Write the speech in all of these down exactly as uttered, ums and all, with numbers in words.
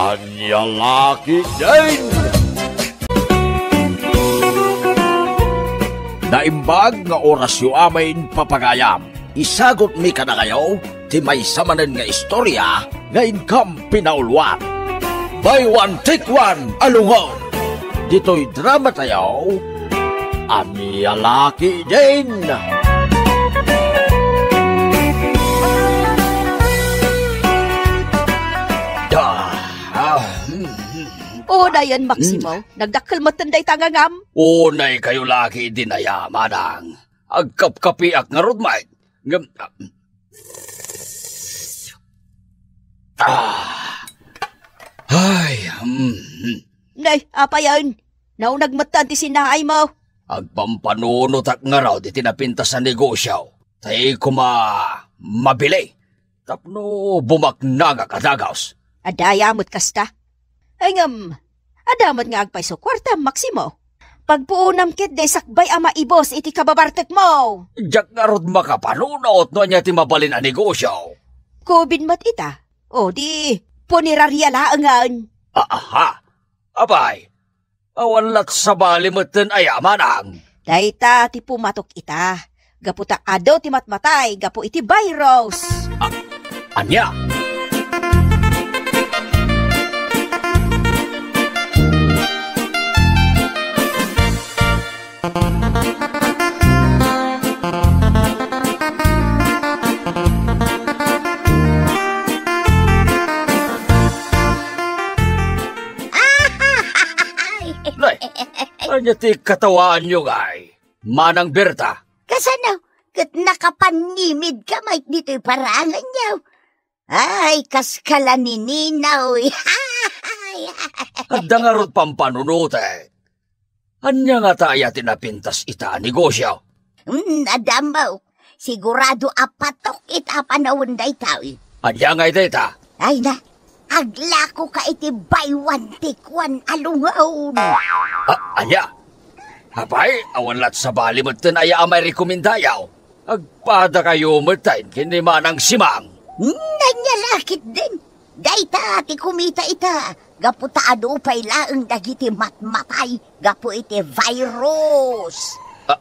Ania la ketdin? Naimbag nga orasyo amin, papagayam. Isagutmi kadakayo ti maysa manen nga istoria nga inkam pinauluan. Buy one, take one a lungaw. Ditoy dramatayo, Ania la ketdin? Da. Ah, hmm, hmm. Unayen, Maximo, hmm, nagdakkel metten dayta nga ngam. Unay kayo la ketdin aya, manang. Agkapkapiak ngarud met. Ngem, ah, ay, hmm, hmm. Nay, apayen? Naunag metten ti sinaaymo. Agpampanunotak ngarud iti napintas a negosio. Tay koma mabili tapno bumaknangak a dagus. Adda aya met kasta? Ay ngem, adda met nga agpayso kuartam, Maximo. Pagpuonam ketdi sakbay a maibus iti kababartekmo. Diak ngarud makapanunot no ania ti mabalin a negosio. Covid met ita. O di, puneraria laengen. Aha. Apay, awan lat sabali metten aya, manang? Dayta ti pumatok ita. Gapu ta adu ti matmatay gapu iti virus. A-, ania? Nay, ania ti katawaanyo ngay, Manang Berta? Kasano? Ket nakapannimidka met ditoy paranganyo. Ay, kas kala ni Ninoy. Adda ngarud pampanunotek. Ania ngata aya ti napintas ita a negosio? Hmm, adda ammok. Sigurado a patok ita a panawen daytoy. Ania ngay dayta? Ay na, aglakoka iti buy one take one a lungaw. A-, ania? Apay, awan lat sabali metten aya a mairekomendayo. Agpadakayo metten ken ni Manang Simang. Ania la ketdin? Dayta ti kumita ita, gapu ta adu pay laeng dagiti matmatay gapu iti virus. Ah,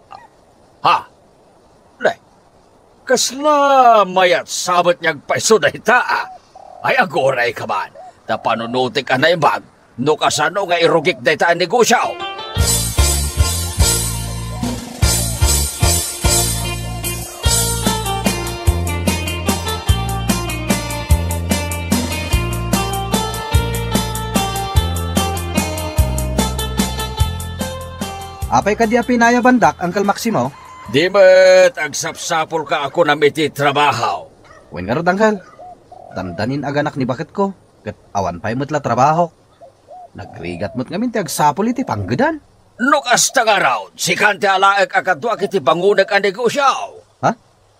ha? Ne, kasla mayat sa met nga agpayso dayta, a? Ay, agurayka man, ta panunotek a naimbag no kasano nga irugik dayta a negosio. Apay kadi a pinayabandak, Uncle Maximo? Di met agsapsapulka a kunam iti trabaho. Wen ngarud, Uncle. Dandanin aganak ni baketko, ket awan pay met la trabahok. Nagrigat met ngamin ti agsapul iti panggedan. No kasta ngarud, sikan ti alaek a kaduak iti bangonek a negosio. Ha?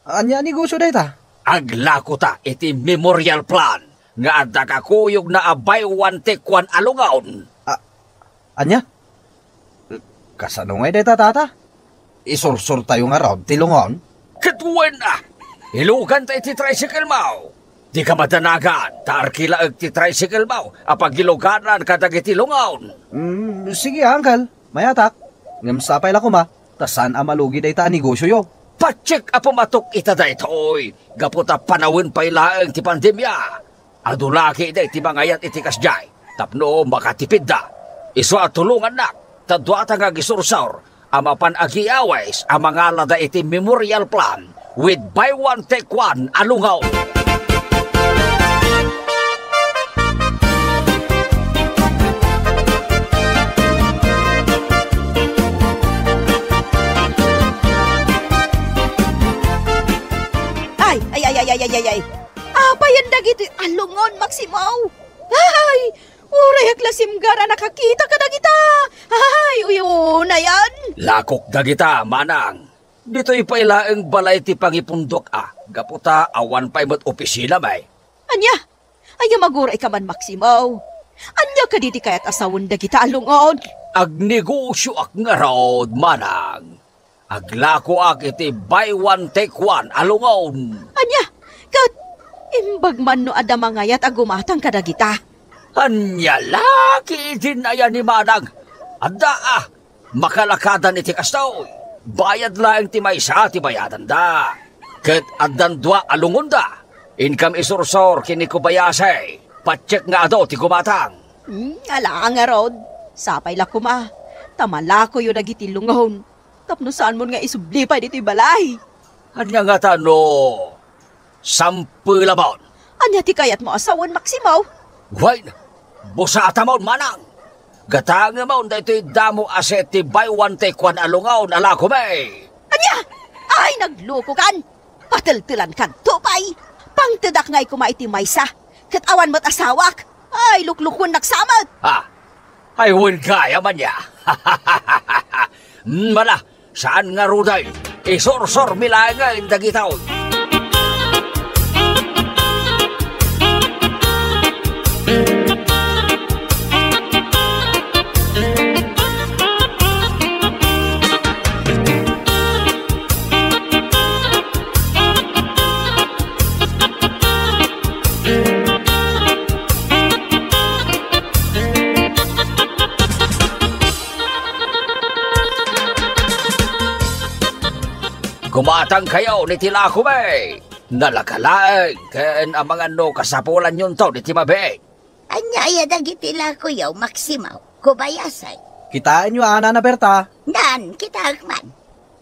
Ania a negosio dayta? Aglakota iti memorial plan nga adda kakuyogna a buy one take one a lungaw. A-, ania? Kasano ngay dayta, Tata? Isursurtayo ngarud ti lungaw? Ket wen a, iluganta iti tricycle mo. Dika madanagan, ta arkilaek ti tricycle mo a pagiluganan kadagiti lungaw. Mm, sige, Uncle. Mayatak. Ngem sapay la koma, ta saan a malugi dayta a negosioyo. Patiek a pumatok ita daytoy, gapu ta panawen pay laeng ti pandemia. Adu la ketdi ti mangayat iti kasdiay tapno makatipidda. Isu a tulongannak, ta duata nga agisursor a mapan agiawis a mangalada iti memorial plan with buy one take one a lungaw. Ay, ay, ay, ay, ay, ay, ay, ay. Apayen dagitoy a lungaw, Maximo? Ay, uray ak la simgar a nakakita kadagita. Ay, uy, unayen. Lakok dagita, manang. Ditoy pay laeng balay ti pangipundok a, gapu ta awan pay met opisina, may. Ania? Ay, agurayka man, Maximo. Ania kadi ti kayat a sawen dagita a lungaw? Agnegosioak ngarud, manang. Aglakoak iti buy one take one a lungaw. Ania? Ket imbag man no adda mangayat a gumatang kadagita? Ania la ketdin aya ni Manang? Adda, a, makalakadan iti kastoy. Bayad laeng ti maysa ti bayadanda. Ket addan dua a lungonda. Inkam isursor ken ni Kobayashi. Patiek nga adu ti gumatang. Hmm, ala ngarud. Sapay la koma ta malakoyo dagiti lungon tapno saanmon nga isubli pay ditoy balay. Ania ngata no sampelamon? Ania ti kayatmo a sawen, Maximo? Wen, busatamon, Manang. Gatangemon daytoy damo a set ti buy one take one a lungon a lakomi. Ania? Ay, naglukokan! Pateltelankanto pay! Pangtedak ngay koma iti maysa, ket awan met asawak. Ay, luklukuennak sa met! Ha? Ay, wen gayam ania? Mala, saan ngaruden, isursormi laengen dagitoy. Gumatangkayon iti lakomi. Nalaka laeng ken amangan no kasapulanyonton iti mabiit. Ania aya dagiti lakoyo, Maximo, Kobayashi? Kitaenyo a, Nana Berta? Nan, kitaek man.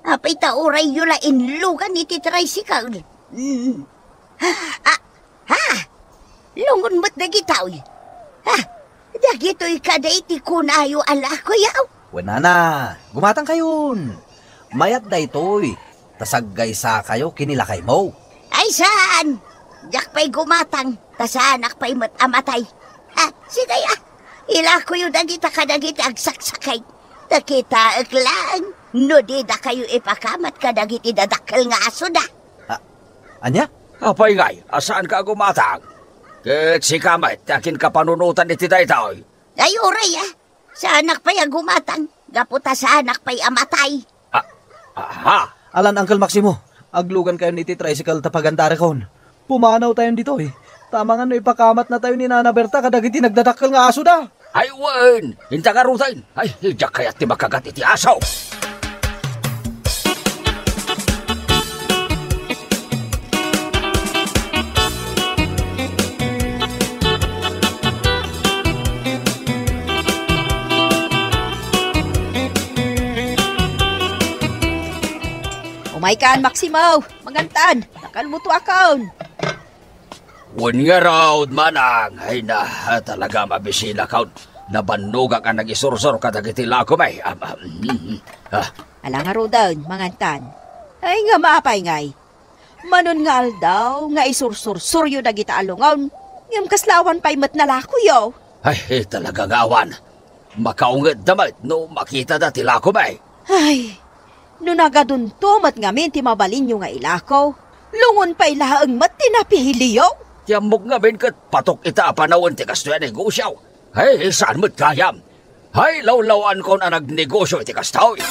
Apay ta urayyo la inlugan iti tricycle? Mm. Ah, ha? Lungon met dagitoy. Ha? Dagitoy kadi ti kunayo a lakoyo? Wen, Nana, gumatangkayon. Mayat daytoy ta saggaysakayo ken ni lakaymo. Ay, saan! Diak pay gumatang, ta saanak pay met a matay. Ah, sige, ah. Ilakoyo dagita kadagiti agsaksakit. Ta kitaek laeng no didakayo ipakamat kadagiti dadakkel nga asoda. Ah, ania? Apay ngay a saanka a gumatang? Ket sika met ti akinkapanunotan iti daytoy. Ay, uray, ah. Saanak pay a gumatang, gapu ta saanak pay a matay. Ah, aha. Alan, Uncle Maximo, aglugankayon iti tricycle ta pagandarekon. Pumanawtayon ditoy. Ta amangan no ipakamatnatayo ni Nana Berta kadagiti nagdadakkel nga asoda. Ay, wen, inta ngaruden. Ay, diak kayat ti makagat iti aso. Umaykan, Maximo! Mangantan! Nakalmo to akon! Wen ngarud, Manang! Ay na, talaga mabisinakon. Nabannogak a nagisursor kadagiti lakomi. Am, am, mm, mm. Ah. Ala ngaruden, mangantan. Ay, ngem apay ngay? Manon nga aldaw nga isursursuryo dagita a lungon, ngem kasla awan pay met nalakoyo. Ay, talaga nga awan. Makaungedda met no makitada ti lakomi. Ay, no nagadunto met ngamin ti mabalinyo nga ilako, lungon pay laeng met ti napiliyo. Ti ammok ngamin ket patok ita a panawen ti kastoy a negosio. Ay, saan met gayam? Ay, lawlawankon a nagnegosio iti kastoy.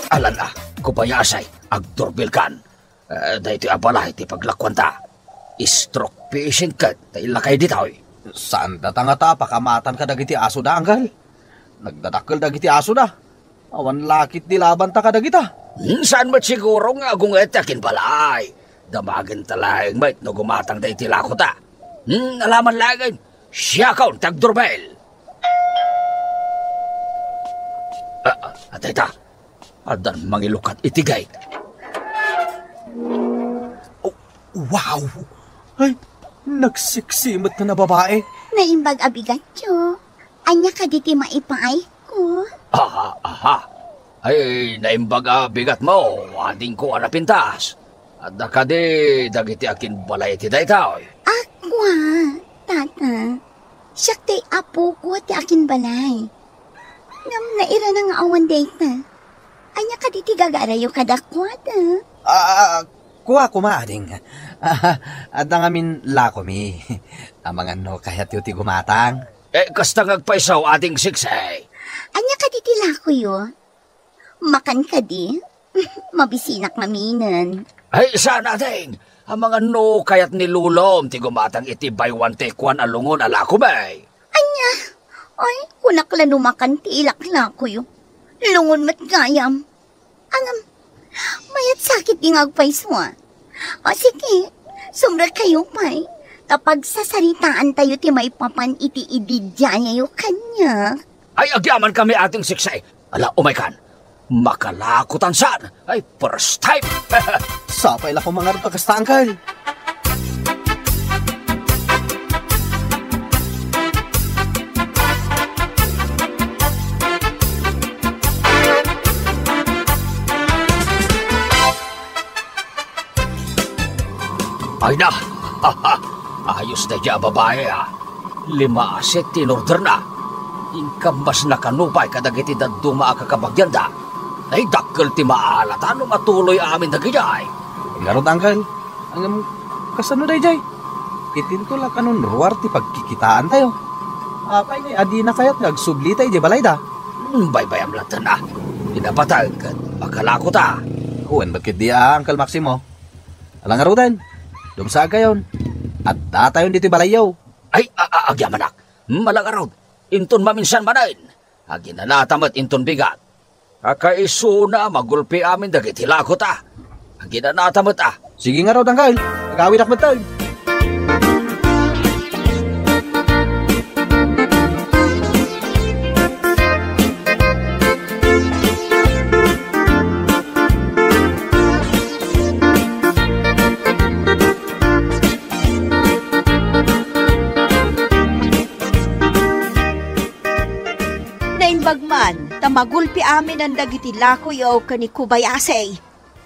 Alan a, Kobayashi, agdurbelkan. Eh, daytoy a balay ti paglakuanta. Stroke patient ket ta illakay ditoy. Saan data ngata a pakamatan kadagiti asoda, Uncle? Nagdadakkel dagiti asoda. Awan la ketdi labanta kadagita. Hmm, saan met siguro nga agunget ti akinbalay? Damagenta laeng met no gumatangda iti lakota. Hmm, alaman laengen. Siakon ti agdurbel. Ah, ah, atay ta. Addan mangilukat iti gate. Oh, wow! Ay, nagseksi met nga babae. Naimbag a bigatyo. Ania kadi ti maipaayko? Aha, aha. Ay, naimbag a bigatmo, adingko a napintas. Adda kadi dagiti akinbalay iti daytoy? Akua, tata. Siak ti apoko ti akinbalay. Ngem nairana nga awan dayta. Ania kadi ti gagarayo kadakuada? Ah, kua koma, ading. Ah, adda ngamin lakomi. Amangan no kayatyo ti gumatang. Eh, kasta nga agpayso, ading Siksi. Ania kadi ti lakoyo? Makan kadi? Mabisinak ngaminen. Ay, saan, ading? Amangan no kayat ni Lulom ti gumatang iti buy one take one a lungon a lakom, ay. Ania? Ay, kunak la no makan ti ilaklakoyo. Lungon met gayam. Ngem, mayat sakit di nga agpayso, a. O, sige, sumrekkayo pay. Ta pagsasaritaantayo ti maipapan iti ididiayo kaniak. Ay, agyamankami, Ading Siksay. Ala, umaykan. Makalakotan saan. Ay, first time. Sapay la koma ngarud a kasta, Uncle. Ay na! Ayos daydiay a babai, a. Lima a set ti inorderna. Inka masna kano pay kadagiti dadduma a kakabagianda. Ay, dakkel ti maalatan no matuloy amin dagidiay. Ngarud, Uncle. Ngem, kasano daydiay? Itinto la kanon ruar ti pagkikitaantayo. Apay ngay a dina kayat nga agsublita idiay balayda? Hmm, baybayam latta, a. Inapateg ket makalakota. Wen met ketdi, a, Uncle Maximo. Ala ngaruden, dumsaagkayon. Addatayon ditoy balayyo. Ay, a, a, agyamanak. Hmm, ala ngarud. Inton maminsan manen. Aginanata met inton bigat. Kakaisuna a magulpi amin dagiti lakota. Aginanata met, a. Sige ngarud, Uncle. Agawidak metten. Naimbag man ta magulpi aminen dagiti lakoyo ken ni Kobayashi.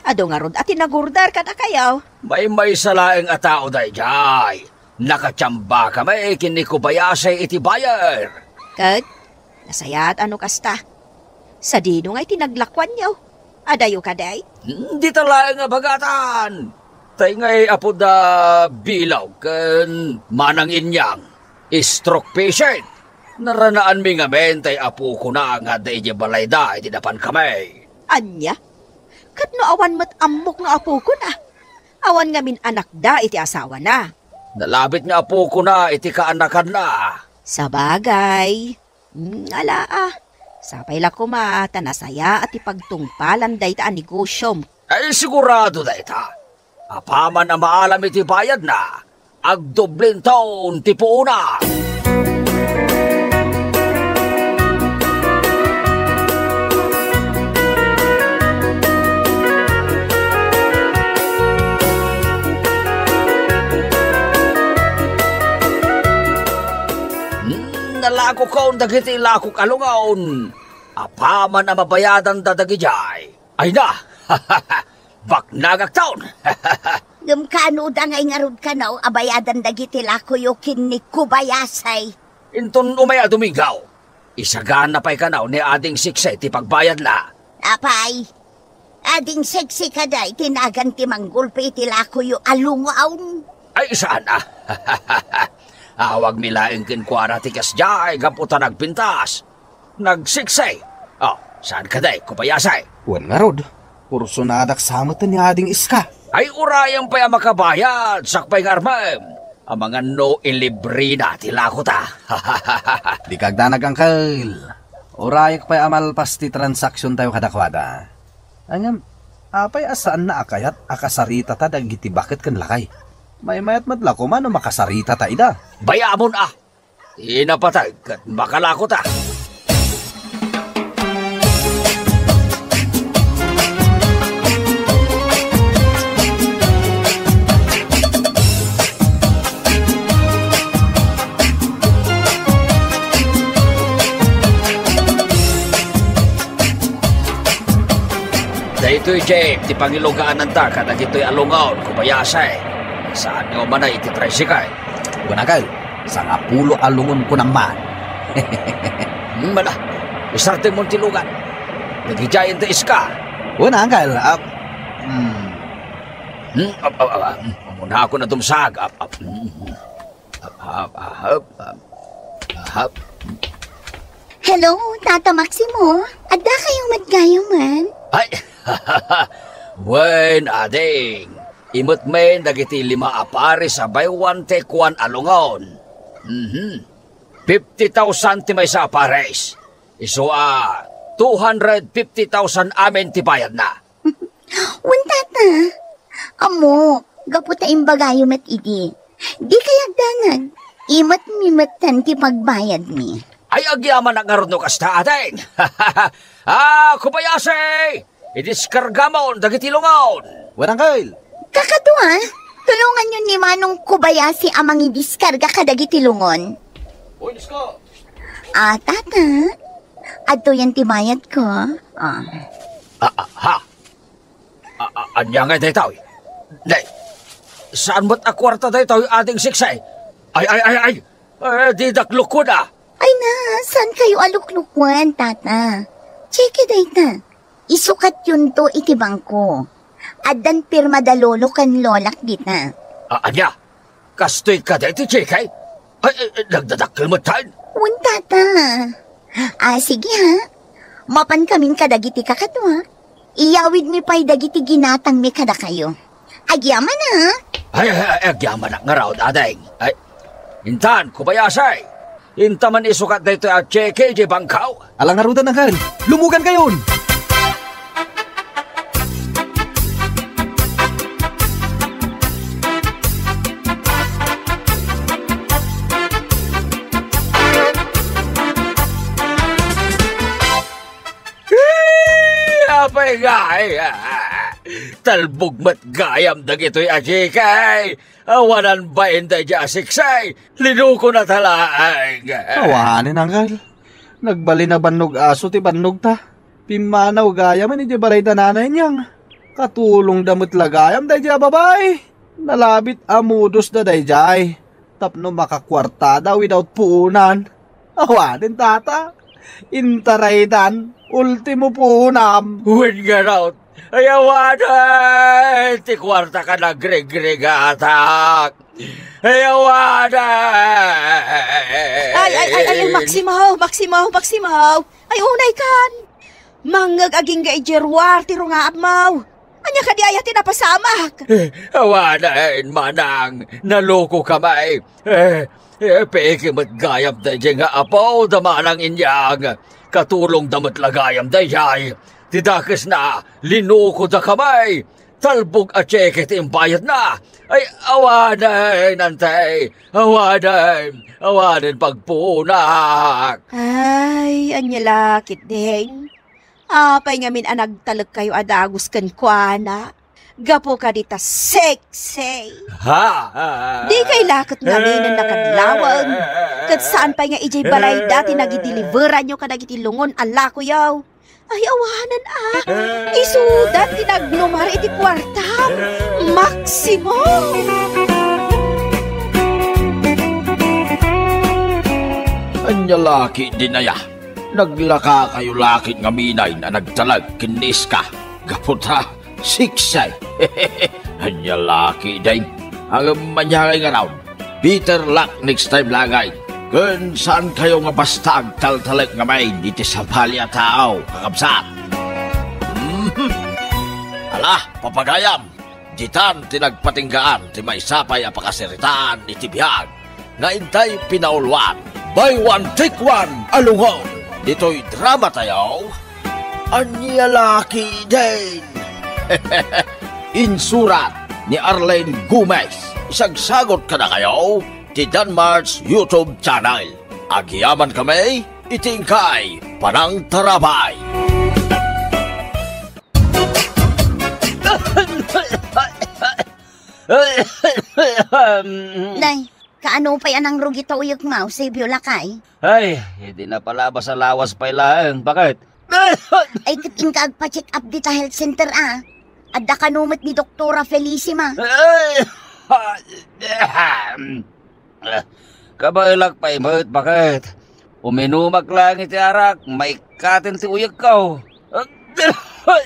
Adu ngarud a ti nagorder kadakayo. Maymaysa laeng a tao daydiay. Nakatiambaka met ken ni Kobayashi iti buyer. Ket nasayaat a no kasta. Sadino ngay ti naglakuanyo? Adayo kadi? Dita laeng a bagatan. Tay ngay apo da Bilog ken Manang Inyang, stroke patient. Naranaanmi ngamin tay apokona nga adda idiay balayda iti napankami. Ania? Ket no awan met ammok nga apokona? Awan ngamin anakda iti asawana. Nalabit nga apokona iti kaanakanna. Sabagay. Hmm, ala, a. Sapay la koma ta nasayaat ti pagtungpalan dayta a negosyom. Ay, sigurado dayta. Apaman a maalam iti bayadna, agdoblinton ti puona. Hmm, nalakokon dagiti lakok a lungon. Apaman a mabayadanda dagidiay. Ay na! Baknagakton! Ngem kano da ngay ngarud kano a bayadan dagiti lakoyo ken ni Kobayashi? Inton umay a Domingo, isagana pay kano ni Ading Siksay ti pagbayadna. Apay, Ading Siksay kadi ti nagan ti manggulpi iti lakoyo a lungon? Ay, saan a. Awagmi laeng kenkuana ti kasdiay gapu ta nagpintas. Nagsiksay. Oh, saan kadi, Kobayashi? Wen ngarud, kursonadak sa met ni Ading Iska. Ay, urayem pay a makabayad, sakbay nga armem. Amangan no ilibrena ti lakota. Dika agdanag, Uncle. Urayek pay a malpas ti transaksiontayo kadakuada. Ngem, apay a saanna a kayat a kasaritata dagiti baket ken lakay? Maymayat met la koma no makasaritata ida. Bayamon a! Inapateg ket makalakota. Daytoy, Jeff, ti pangilugaananta kadagitoy a lungon, Kobayashi. Saanyo manay iti tricycle? Kunakay, sangapulo a lungon kunam man. Hmm, mala, isartemon ti lugan. Nagijayen ti iska. Wen, Uncle, ap-, hmm. Hmm, ap-, ap-, ap-, hmm, umuna ako na dumsag. Ap-, ap-, hmm, hmm. Ap-, ap-, ahap, ap-, ahap. Hello, Tata Maximo. Adda kayo met gayamen? Ay, wen, ading. Imet men dagiti lima a pares a buy one take one a lungon. Mhm. Fifty thousand ti maysa a pares. Isu a two hundred fifty thousand amin ti bayadna. Wen, Tata. Ammo, gapu ta imbagayo met idi. Di kay agdanag. Imet mi metten ti pagbayadmi. Ay, agyamanak ngarud no kasta, ading. Ah, Kobayashi! Idiskargamon dagiti lungon. Wen, Uncle. Kakadua, tulonganyo ni Manong Kobayashi a mangidiskarga kadagiti lungon. Oy, Disko. Ah, Tata. Adtoyen ti bayadko. Ah. Ah, ah, ha? A-, a-, ania ngay daytoy? Nay, saan met a kuarta daytoy, Ading Siksay? Ay, ay, ay, ay! Eh, didak lukod, a! Ay na, saan kayo a luklukwan, Tata? Tseke dayta. Isukatyonto iti bangko. Addan pirma da lolo ken lolak dita. A-, ania? Kastoy kadi ti tseke? Ay, ay, ay, nagdadakkel metten. Wen, Tata. Ah, sige, ha? Mapan kamin kadagiti kakadua. Iyawidmi pay dagiti ginatangmi kadakayo. Agyaman, ha? Ay, ay, ay, agyamanak ngarud, ading. Ay, intan, Kobayashi. Inta man isukat daytoy a tseke idiay bangko. Ala ngaruden, Uncle. Lumugankayon! Eh, apay nga, ay, ah, talbog met gayam dagitoy a tseke. Awanan bain daydiay a Siksay. Linuko na talaeng. Awanen, Uncle. Nagbalin a bannog aso ti bannogta. Pimmanaw gayamen idiay balay da Nanay Niang. Katulongda met la gayam daydiay a babai. Nalabit a modusda daydiay tapno makakuartada without puonan. Awanen, Tata. Intaraydan, ultimo puonam. Wen ngarud, ay awanen ti kuartak a nagregregatak. Ay awanen. Ay, ay, ay, ay, Maximo, Maximo, Maximo. Ay, unaykan. Mangngeg agingga idiay ruar ti rungaammo. Ania kadi aya ti napasamak? Eh, awanen, manang, naluko kami. Eh, eh, peke met gayam daydiay nga apo da manang inyang. Katulongda met la gayam daydiay. Ti dakesna, linuko da kami. Talbog a tseke ti imbayadna. Ay, awanen, ante. Awanen, awanen pagpuonak. Ay, ania la ketdin? Apay ngamin a nagtalekkayo a dagus kenkuana? Gapu kadi ta sexy. Ha? Di kay la ket ngaminen nakadlawen. Ket saan pay nga idiay balayda ti nagideliveranyo kadagiti lungon a lakoyo. Ay, awanen a. Isudan ti nagnumar iti kuartam. Maximo! Ania la ketdin aya? Naglakakayo la ket ngamin a nagtalek ken ni Iska. Gapu ta sexy. Ania la ketdin? Ngem ania ngay ngarud? Better luck next time la ngay. Ken saankayo nga basta agtaltalek ngamin iti sabali a tao, kakabsat. Mhm. Ala, papagayam, ditan ti nagpatinggaan ti maysa pay a pakasaritaan iti biag nga intay pinauloan. Buy one, take one a lungon ditoy dramatayo. Ania la ketdin? Insurat ni Arlene Gomez. Isagsagot kadakayo ti Danmar's YouTube channel. Agyaman kami iti inkay panangtarabay. Nay, kaano pay a nangrugi ta uyekmo, Sebio lakay? Ay, idi napalabas a lawas pay laeng, baket? Ay, ket inka agpa-check up dita health center, a. Adda kano met ni Doktora Felicima. Ay, kabaelak pay met, baket? Uminumak laeng iti arak, maikkaten ti uyekko.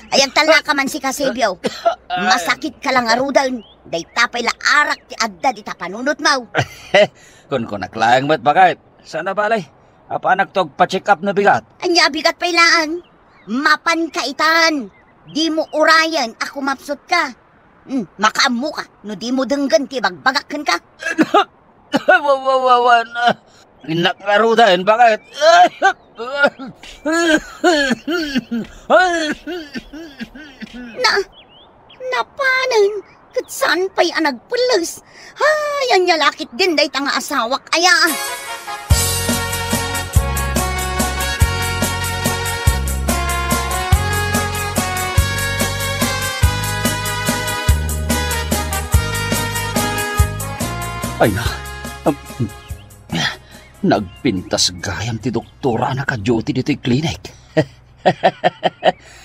Ay, agtalnaka man sika, Sebio. Masakit ka la ngaruden. Dayta pay la arak ti adda dita panunotmo. Kunkunak laeng met, baket. Saan a bale. Apanak to agpa-check up no bigat? Ania a bigat pay laeng? Mapanka itan. Dimo urayen a kumapsutka. Hmm, makaammoka no dimo denggen ti ibagbagak kenka. Wa-, wa-, wa-, wan, ah, innak ngaruden, bakit? Na, napanen, ket saan pay a nagpelles. Ay, ania la ketdin dayta nga asawak aya. Ay na, um, nagpintas gayam ti doktora a naka-duty ditoy clinic.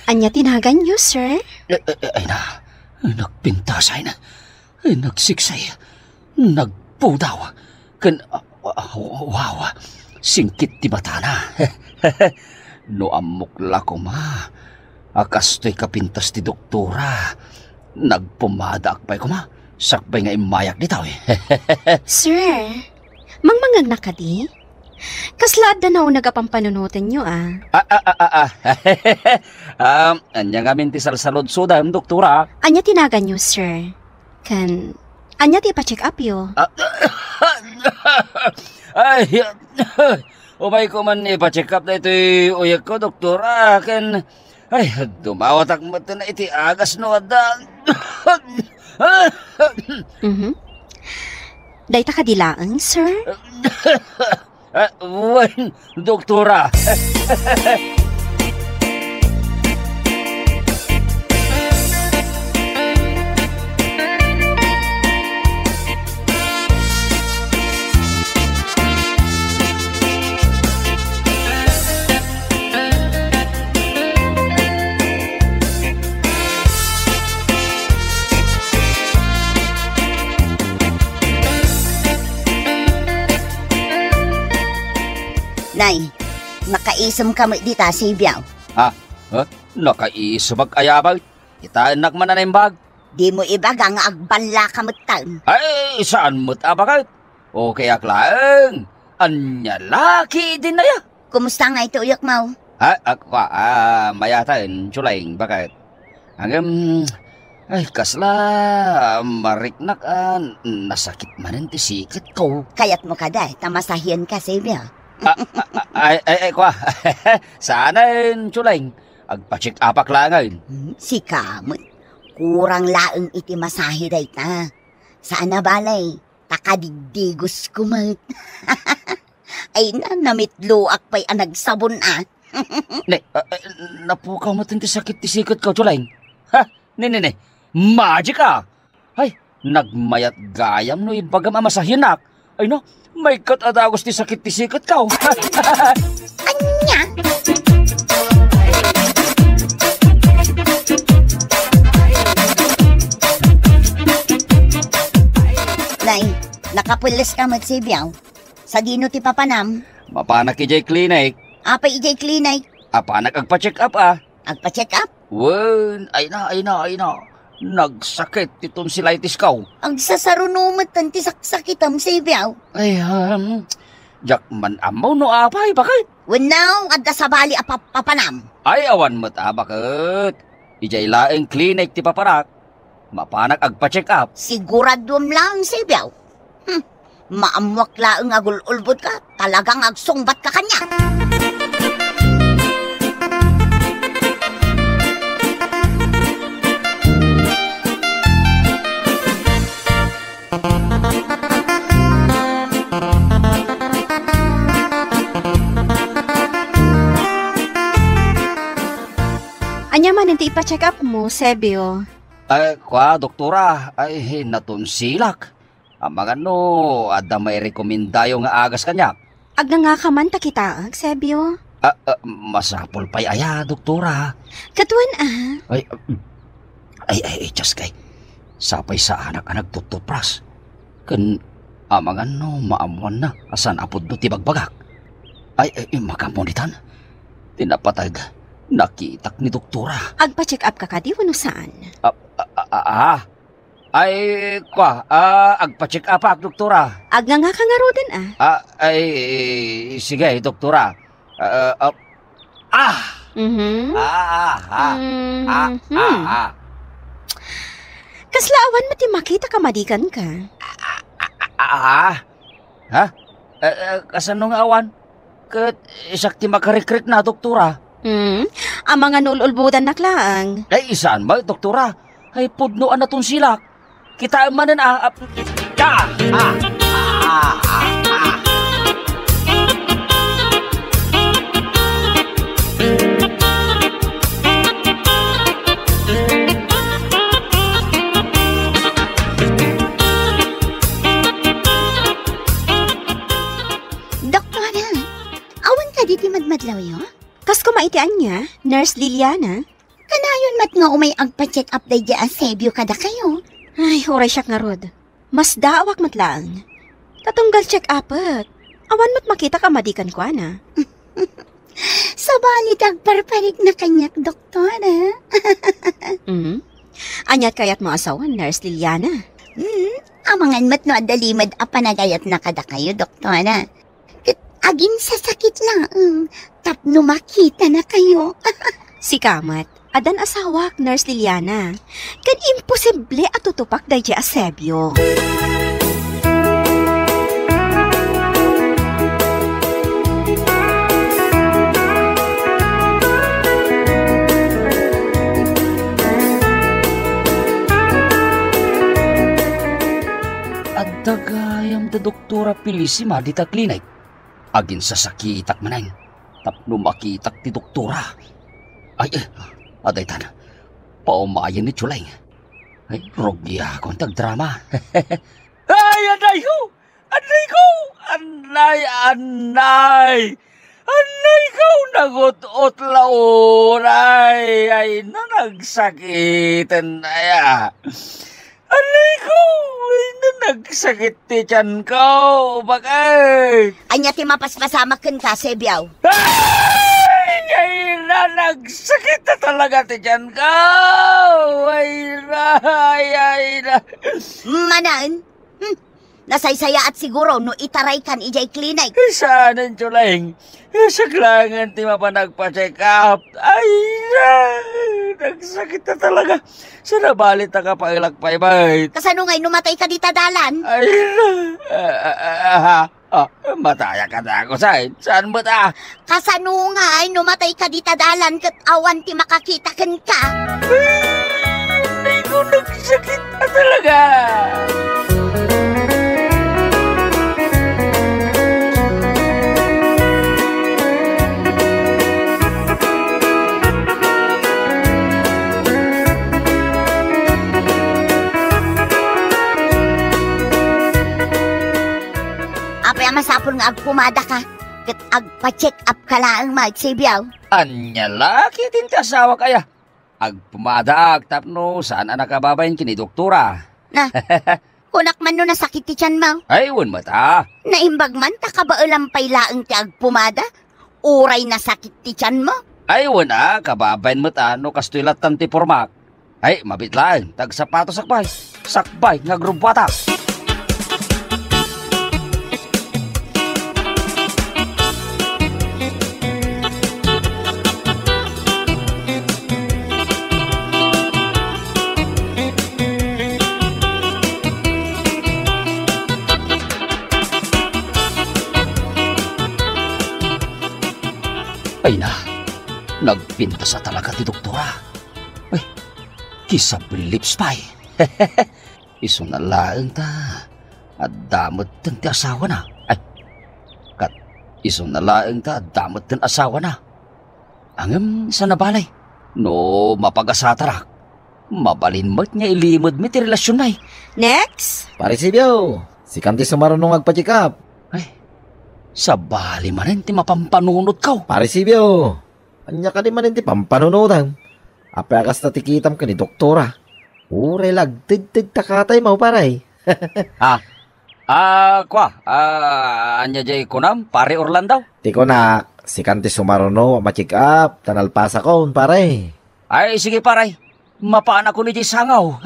Ania ti naganyo, sir? Eh, eh, eh, ay na, nagpintas ay na. Nagsiksay, nagpudaw, ken, ah, ah, wow, singkit ti matana. No ammok la koma a kastoy kapintas ti doktora, nagpumadaak pay koma, sakbay nga immayak ditoy. Sir, mangmangngegna kadi? Kasla adda nauneg a pampanunotenyo, a. Ah, ah, ah, ah, ah. Um, ania ngamin ti salsaludsodam, doktora? Ania ti naganyo, sir? Ken, ania ti ipa-check up-yo? Ah, ay, umayko man ipa-check up daytoy uyekko, doktora, ken, ay, dumawatak met iti agas no adda. Mhm. Dayta kadi laeng, sir? Ah, wen, doktora. Nay, nakaisemka met dita, Sibiaw. Ah, eh? Nakaisemak aya, bakit? Kitaennak man a naimbag. Dimo ibaga nga agballaka metten. Ay, saan met a, bakit? Okay ak laeng. Ania la ketdin aya? Kumusta ngay ti uyekmo? Ah, ah, kua, ah, mayaten, Chuleng, bakit? Ngem, ay, kasla mariknak a nasakit manen ti siketko. Kayatmo kadi ta masahienka, Sibiaw? Ah, ah, ah, ay, ay, ay, kua. Saanen, Chuleng. Agpa-check up-ak laengen. Hmm, sika met. Kurang laeng iti masahe dayta. Saan a bale, ta kadigdigosko met. Ay na, namitloak pay a nagsabon a. Ne, ah, ah, napukaw met ti sakit ti siketko, Chuleng. Ha? Ne, ne, ne. Magic a. Ay, nagmayat gayam no ibagam a masahiennak. Ay na, maikkat a dagus ti sakit ti siketko. Ania? Nay, nakapelleska met, Sibiaw. Sadino ti papanam? Mapanak idiay clinic. Apay idiay clinic? Apanak agpa-check up a. Agpa-check up? Wen, ay na, ay na, ay na. Nagsakit ti tonsillitis-ko. Agsasaruno met ti saksakitam, Sibiaw. Ay, um, diak man ammo no apay, bakit? Wenno, adda sabali a pap-, papanam. Ay, awan met a, bakit? Idiay laeng clinic ti papanak. Mapanak agpa-check up. Siguraduem laeng, Sibiaw. Hmm. Maammoak laeng a gul-ulbodka, talagang agsungbatka kaniak. Ania manen ti ipa-check up-mo, Sebio? Ay, kua, doktora, ay, natonsilak. Amangan no adda mairekomendayo nga agas kaniak? Agnangaka man ta kitaek, Sebio. Ah, ah, masapul pay aya, doktora? Kaduan, ah. Ay, ah, ay, ay, ay, Diyos kay. Sapay saanak a nagtutupras. Ken amangan no maammoanna a saan a pudno ti bagbagak. Ay, ay, ay, makamunitan. Ti napateg, nakitak ni doktora. Agpa-check up ka kadi wenno saan? Ah, ah, ah, ah, ah. Ay, kwa, ah, agpa-check up ak, doktora. Agngangaka ngaruden, ah. Ah, ay, sige, doktora. Ah, ah, ah. Mhm. Ah, ah, ah. Ah, Mhm. ah, ah. Kasla awan met ti makita ka madikan ka? Ah, ah, ah. Ha? Eh, eh, kasano nga awan? Ket isak ti makarikrikna, doktora. Hmm? Amangan no ul-ulbodannak laeng. Ay, saan met, doktora? Ay, pudno a natunsilak. Kitaem manen a, a, ah, ah, ah, ah, ah. Doktora, awan kadi ti madmadlawyo? Kas koma iti ania, Nurse Liliana? Kanayon met nga umay agpa-check up daydi a Sebio kadakayo. Ay, uray siak ngarud. Masdaawak met laeng. Ta tunggal check up-ek, awan met makita ka madi kenkuana. Sabali ti agparparikna kaniak, doktora. Mm. Ania ti kayatmo a sawen, Nurse Liliana? Mm, amangan met no adda limed a panagayatna kadakayo, doktora. Ket aginsasakit laeng tapno makitanakayo. Sika met, addan asawak, Nurse Liliana. Ket imposible a tutupak daydi a Sebio. Adda gayam da Doktora Felicima dita klinik. Agin sasakitak manen tapno makitak ti doktora. Ay, eh, adaytan. Paumayen ni Chuleng. Ay, rugiakon ti agdrama. Ay, anayko! Anayko! Anay, anay! Anayko! Nagut-ot la unay! Ay, nanagsakiten aya! Anayko! Ay, nanagsakit ti tiyanko! Bakit? Ania ti mapaspasamak kenka, Sebiaw? Ay! Ay, nanagsakit na talaga ti tiyanko! Ay, na! Ay, ay, na! Manen? Hmm. Nasaysayaat siguro no itaraykan idiay klinik. Saanen, Chuleng. Isak laengen ti mapan agpa-check up. Ay, na! Nagsakit na talaga. Sinabalit a kapaelak pay, bay. Kasano ngay no matayka dita dalan? Ay, na! Ah, ah, ah, ah, ah, matayak a dagusain. Saan met, ah? Kasano ngay no matayka dita dalan ket awan ti makakita kenka? Ay, ko nagsakit na talaga. Apay a masapul nga agpumadaka ket agpa-check up ka laeng, Mike Sibiaw? Ania la ketdin ti asawak aya? Agpumadaak tapno saan a nakababain ken ni doktora. Na, kunak man no nasakit ti tianmo? Ay, wen met a. Naimbag man ta kabaelam pay laeng ti agpumada? Uray nasakit ti tianmo? Ay, wen a, kababain met a no kastoy lattan ti pormak. Ay, mabiit laeng, tagsapatos sakbay. Sakbay nga agrubbuatak. Ay na, nagpintas a talaga ti doktora. Ay, kisabli lips pay. Isuna laeng ta adda metten ti asawana. Ay, kat isuna laeng ta adda metten asawana. Ngem saan a bale, no mapagasatarak, mabalin met nga ilimedmi ti relasionmi. Next! Pare Sibio, sikan ti sumaruno nga agpa-check up. Ay, sabali manen ti mapampanunotko. Pare Sibio, ania kadi manen ti pampanunotam? Apay a kasta ti kitam ken ni doktora? Uray la agtedted ta kataymo, pare. Ah, ah, kwa, ah, ania diay kunam, Pare Orlando? Ti kunak, sikan ti sumaruno a ma-check up, ta nalpasakon, pare. Ay, sige, pare. Mapaanakon idiay sangaw.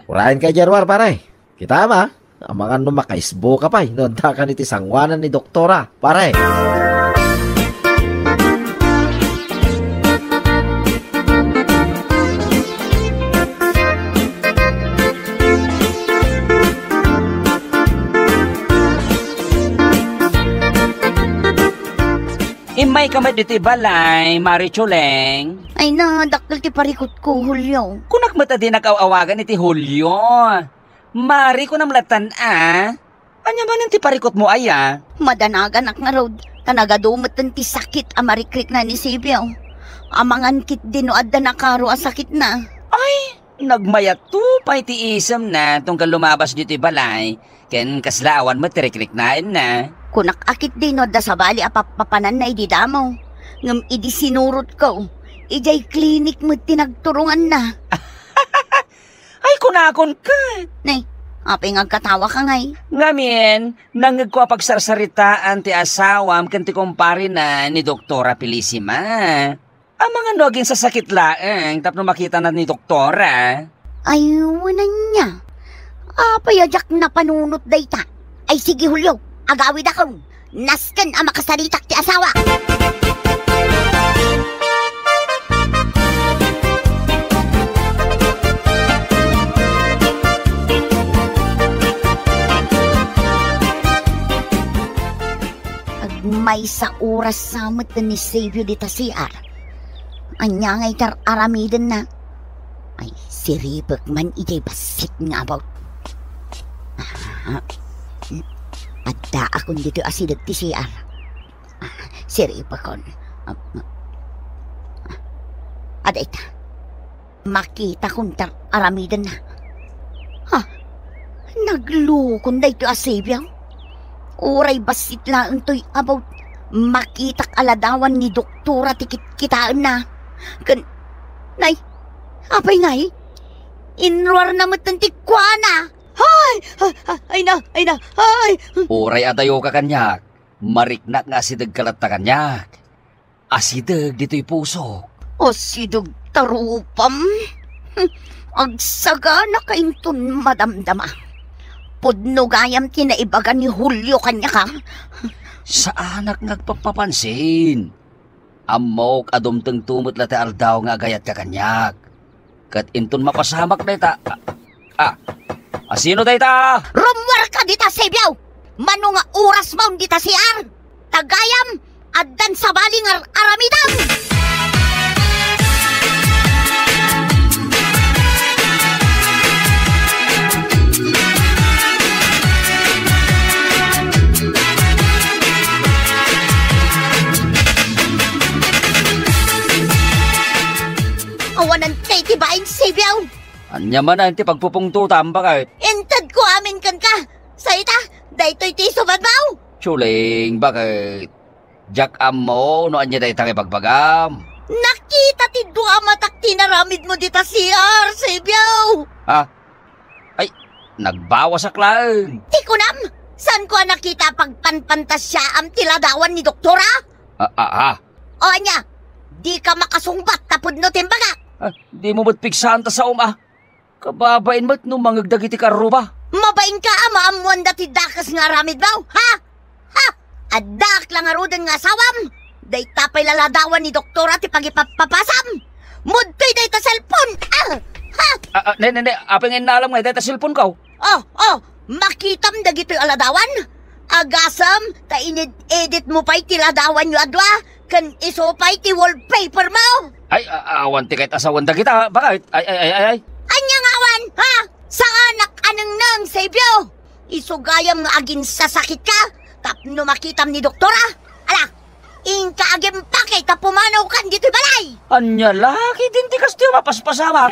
Urayen ka idiay ruar, pare. Kita, ma? Amangan no makaisbo ka pay no adda kan iti sangoanan ni doktora, pare. Immayka met ditoy balay, Mari Chuleng. Ay na, dakkel ti parikutko, Julio. Kunak met a dinak aw-awagan iti Julio. Mari, kunam lattan a. Ania manen ti parikutmo aya? Madanaganak ngarud, ta nagadu metten ti sakit a marikrikna ni Sibio. Amangan ketdi no adda nakaro a sakitna. Ay, nagmayat pay ti isemna tunggal lumabas ditoy balay, ken kasla awan met ti rikriknaenna. Kunak a ketdi no adda sabali a pappapananna idi damo. Ngem idi sinurotko, idiay klinik met ti nagturonganna. Ay, kunakon ket. Nay, apay nga agkatawaka ngay? Ngamin, nangngegko a pagsarsaritaan ti asawam ken ti kumparena ni Doktora Felicima. Amangan no aginsasakit laeng tapno makitana ni Doktora. Ay, wen ania. Apay a diak napanunot dayta? Ay, sige, Julio, agawidakon. Nasken a makasaritak ti asawa. Agmaysa oras sa met ni Savio dita C R. Ania ngay ti ar-aramidenna? Ay, siripek man idiay bassit nga abaw. Ah, addaakon ditoy asideg ti C R. Ah, siripekon. Ah, ah. Adda ita. Makitakon ti ar-aramidenna. Ha? Naglukon daytoy a Savio? Uray bassit laeng toy about makitak a ladawan ni doktora ti kitkitaenna. Ken, nay, apay ngay? Inruarna metten ti kuana. Hay! Ay, ay, ay na, ay na, ay! Uray adayoka kaniak, mariknak nga asidegka latta kaniak. Asideg ditoy pusok. Asideg ta rupam? Hm, agsaganaka inton madamdama. Pudno gayam ti naibaga ni Julio kaniak, a. Saanak nga agpappapansin. Ammok a dumtengto met la ti aldaw nga agayatka kaniak. Ket inton mapasamak dayta, a, a, a, sino dayta? Rummuarka dita, Savio! Mano nga oras maon dita C R? Ta gayam, addan sabali nga ar-aramidem! Awanan kay ti bain, Savio! Ania manen ti pagpupungtotam, baket? Intedko amin kenka. Sa ita, daytoy ti isubanmo. Chuling, baket? Diak ammo no ania dayta nga ibagbagam. Nakita ti dua a matak ti inaramidmo dita C R, Savio! Ha? Ay, nagbawasak laeng. Ti kunam, saanko a nakita a pagpanpantasiaam ti ladawan ni doktora? Ah, ah, ah. O ania, dika makasungbat ta pudno ti imbagak. Ah, dimo met pigsaan ta saom, a. Kababain met no mangngeg dagiti karruba. Mabainka a maammoanda ti dakes nga aramidmo, ha? Ha? Addaak la ngaruden nga asawam? Dayta pay la ladawan ni doktora ti pagipappapasam. Mudtoy dayta cellphone. Ah! Ha? Ah, ah, ne, ne, ne, apay nga innalam nga dayta cellphoneko? Oh, oh, makitam dagitoy a ladawan? Agasem ta ined-editmo pay ti ladawanyo a dua ken isu pay ti wallpapermo. Ay, a-, awan ti kayat a sawen dagita, baket? Ay, ay, ay, ay, ay. Ania nga awan, ha? Saanak a nengneng, Savio. Isu gayam nga aginsasakitka tapno makitam ni doktora. Ala, inka agimpake ta pumanawkan ditoy balay. Ania la ketdin ti kastoy a mapaspasamak?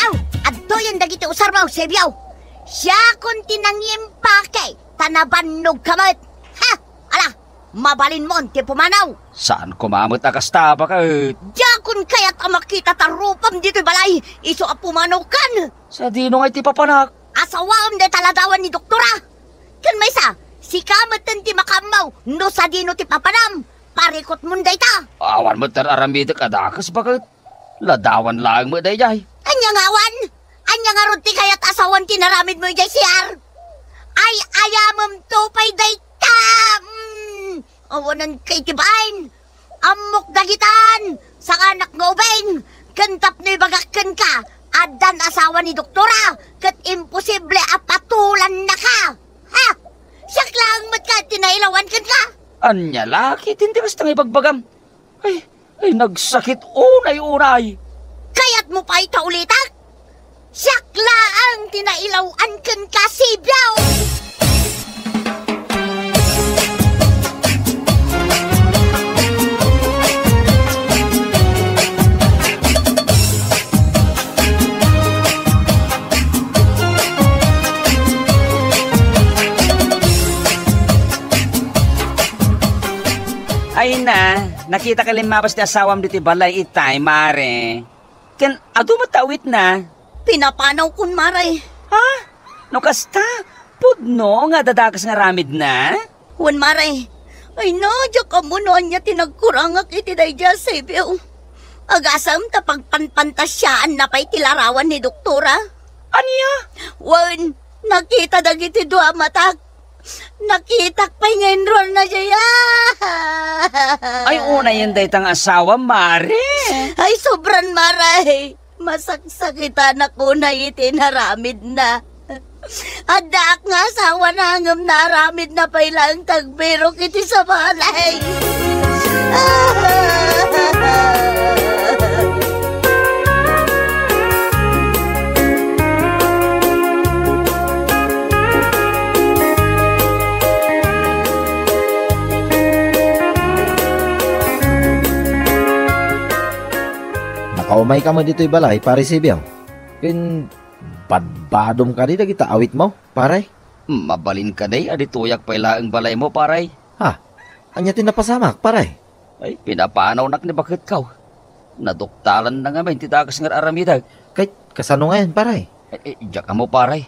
Aw, adtoyen dagiti usarmo, Savio. Siakon ti nangimpake ta nabannogka met. Ha? Ala, mabalinmon ti pumanaw. Saan koma met a kasta, baket? Diakon kayat a makita ta rupam ditoy balay, isu a pumanawkan. Sadino ngay ti papanak? Asawaem dayta ladawan ni doktora. Ken maysa, sika Ten ti makaammo no sadino ti papanam. Parikutmon dayta. Awan met ti ar-aramidek a dakes, baket. Ladawan laeng met daydiay. Ania nga awan? Ania ngarud ti kayat a sawen ti naramidmo idiay C R? Ay-ayamemto pay dayta! Mm, awanen kay ti bain. Ammok dagitan! Sanganak nga ubing! Ken tapno ibagak kenka, addan asawa ni doktora, ket imposible a patulannaka! Ha? Siak laeng met kayat ti nailawan kenka? Ania la ketdin ti kasta nga ibagbagam? Ay, ay, nagsakit unay-unay. Kayatmo pay ta ulitak? Siak laeng ti nailaw-an kenka, Sibyong! Ay na, nakitak a limmabas ti asawam ditoy balay itay, mare. Ken adu met ta awitna. Pinapanawkon, mare. Ha? No kasta, pudno nga adda dakes nga aramidna? Wen, mare. Ay na, diak ammo no ania ti nagkurangak iti daydiay a Sibyong. Agasem ta pagpanpantasiaanna pay ti larawan ni doktora. Ania? Wen, nakita dagiti dua a matak. Nakitak pay nga inruarna diay, ah! Ay, unayen dayta nga asawa, mare. Ay, sobran, mare. Masaksakitanak unay iti naramidna. Addaak nga asawana ngem naaramidna pay laeng ti agbirok iti sabali. Nakaumayka met ditoy balay, Pare Sibyong? Ken badbadom kadi dagita awitmo, pare? Mabalin kadi a ditoyak pay laeng balaymo, pare? Ha? Ania ti napasamak, pare? Ay, pinapanawnak ni baketko. Naduktalanna ngamin ti dakes nga ar-aramidek. Kay, kasano ngayen, pare? Ay, ay, diak ammo, pare.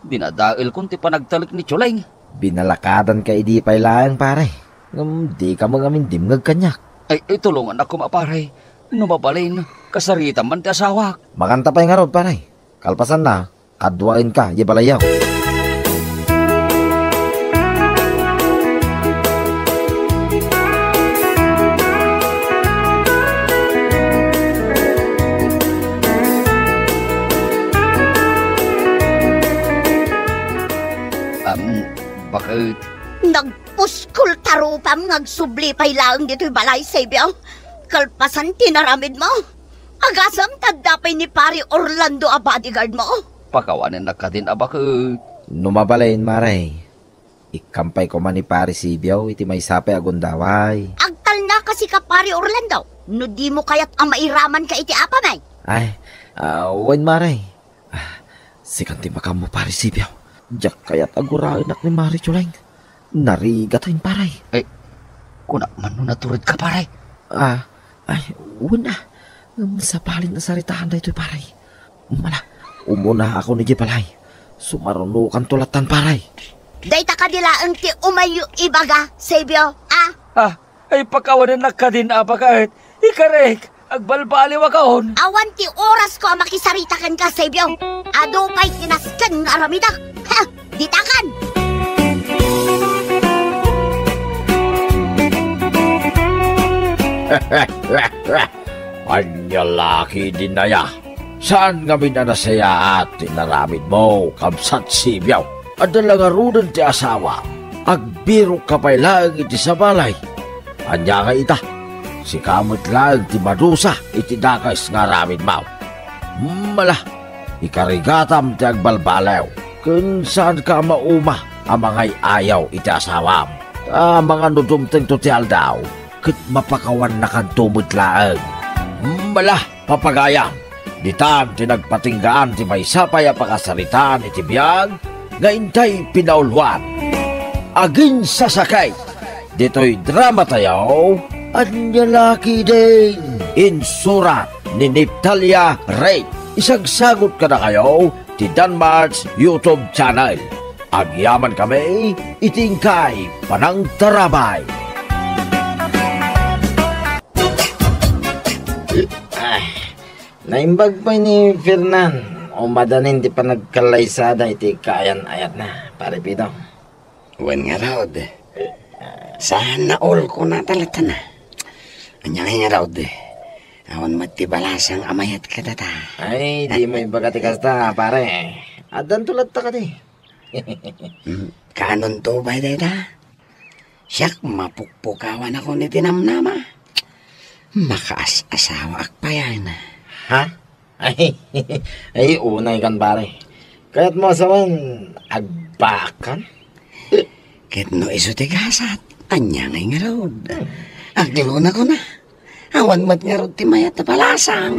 Dinadaelkon ti panagtalek ni Chuleng. Binalakadanka idi pay laeng, pare. Ngem dika met ngamin dimngeg kaniak. Ay, ay, tulongannak koma, pare. No mabalin, kasaritam man ti asawak. Makanta pay ngarud, pare. Kalpasanna, kaduaenka idiay balayyo. Am, baket. Nagpuskol ta rupam nga agsubli pay laeng ditoy balay, Sebio. Kalpasan ti naramidmo. Agasem ta adda pay ni Pare Orlando a bodyguard mo. Pakawanennak kadin a baket. No mabalin, mare, ikkam pay koma ni Pare Sebio iti maysa pay a gundaway. Agtalna kasi ka, Pare Orlando, no dimo kayat a mairamanka iti apami. Ay, ah, wen, mare. Ah, sikan ti makaammo, Pare Sebio. Diak kayat a guraenak ni Mare Chuleng. Narigat a impare. Eh, kunak man no naturedka, pare. Ah, ay, wen a. Ngem sabali a saritaen daytoy, pare. Mala, umunaakon idiay balay. Sumarunokanto lattan, pare. Dayta kadi laeng ti umayyo ibaga, Sebio, a? Ah, ay, pakawanennak kadin a baket. Ikarek, agbalbaliwakon. Awan ti orasko a makisarita kenka, Sebio. Adu pay ti nasken nga aramidek. Ha! Ditakan! Ania la ketdin aya? Saan ngamin a nasayaat ti inaramidmo, kabsat Sebio? Adda la ngaruden ti asawa. Agbirokka pay laeng iti sabali. Ania ngay ita? Sika met laeng ti madusa iti dakes nga aramidmo. Mala, ikarigatam ti agbalbaliw, ken saanka a mauma a mangay-ayaw iti asawam. Ta mangano dumtengto ti aldaw, ket mapakawannakanto met laeng. Mala, papagayam, ditan ti nagpatinggaan ti maysa pay a pakasaritaan iti biag nga intay pinauluan. Aginsasakit ditoy dramatayo, ania la ketdin? Insurat ni Neftalia Ray. Isagsagut kadakayo ti Danmar's YouTube channel. Agyaman kami iti inkay panangtarabay. Ay, naimbag pay ni Fernan. Umadanin ti panagkallaysada iti kaayan-ayatna, Pare Pidong. Wen ngarud, saan naulko na talaga na. Ania ngay ngarud, awan met ti balasang a mayat kadata. Ay, dimo ibaga ti kasta, pare. Addanto latta kadi. Hmm, kaanonto pay dayta? Siak, mapukpukawanakon iti namnama. Makaas-asawaak payen. Ha? Ay, ay, unay kan, pare. Kayatmo a sawen, agbaakkan? Ket no isu ti gasat, ania ngay ngarud? Aglonakon a. Awan met ngarud ti mayat a balasang.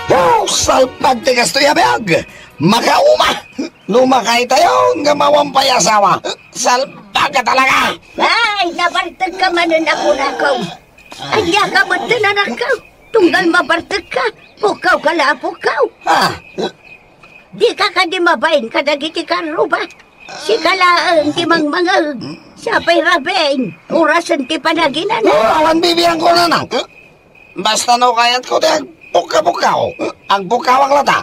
Wow! Salpag ti kastoy a biag! Makauma! No makaytayo nga mawan pay asawa, salpag ka talaga! Ay, nabartek ka manen a kunakon. Ania ka met, anakko? Tunggal mabartek ka, pukkaw ka la a pukkaw. Ah. Di ka kadi mabain kadagiti karruba? Sika laeng ti mangmangeg. Sapay rabiin, orasen ti panaginana. Oh, awan bibiangko, nanang. Basta no kayatko ti agpukka-pukkaw, agpukkawak latta.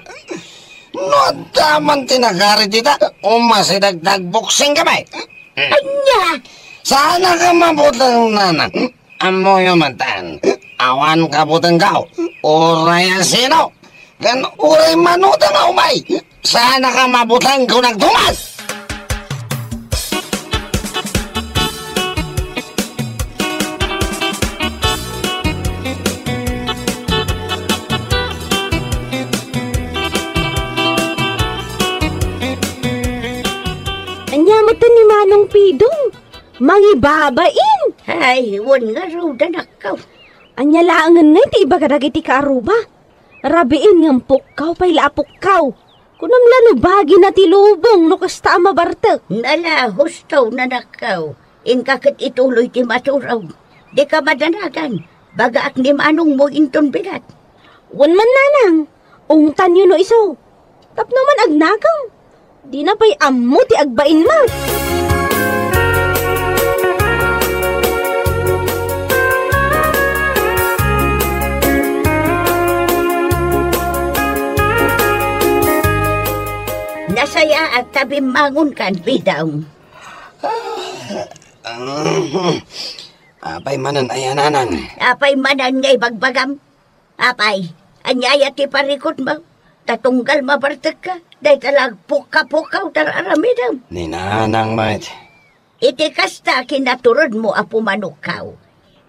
No adda man ti nagari dita, umasideg ta agboksing kami. Ania? Saan a ka mabuteng, nanang. Ammoyo met, awan kabutengko, uray a sino, ken uray mano ta nga umay, saan a ka mabuteng kun agtumas! Ania met ni Manong Pidong? Mangibabain! Ay, wen ngarud, anakko. Ania laengen ngay ti ibaga dagiti kaarruba? Rabiin ngem pukkaw pay la a pukkaw. Kunam la no bagina ti lubong no kasta a mabartek. Nala, husto, nanakko. Inka ket ituloy ti maturog. Dika madanagan. Bagaak ni manongmo inton bigat. Wen man, nanang, ungtanyo no isu. Tapno man agnakam. Dina pay ammo ti agbainna. Nasayaat ta bimmangonkan, Pidong. Apay manen aya, nanang? Apay manen nga ibagbagam? Apay, ania aya ti parikutmo? Ta tunggal mabartekka, dayta la agpukka-pukkaw ti ar-aramidem. Ni nanang met. Iti kasta, kinaturedmo a pumanokkaw.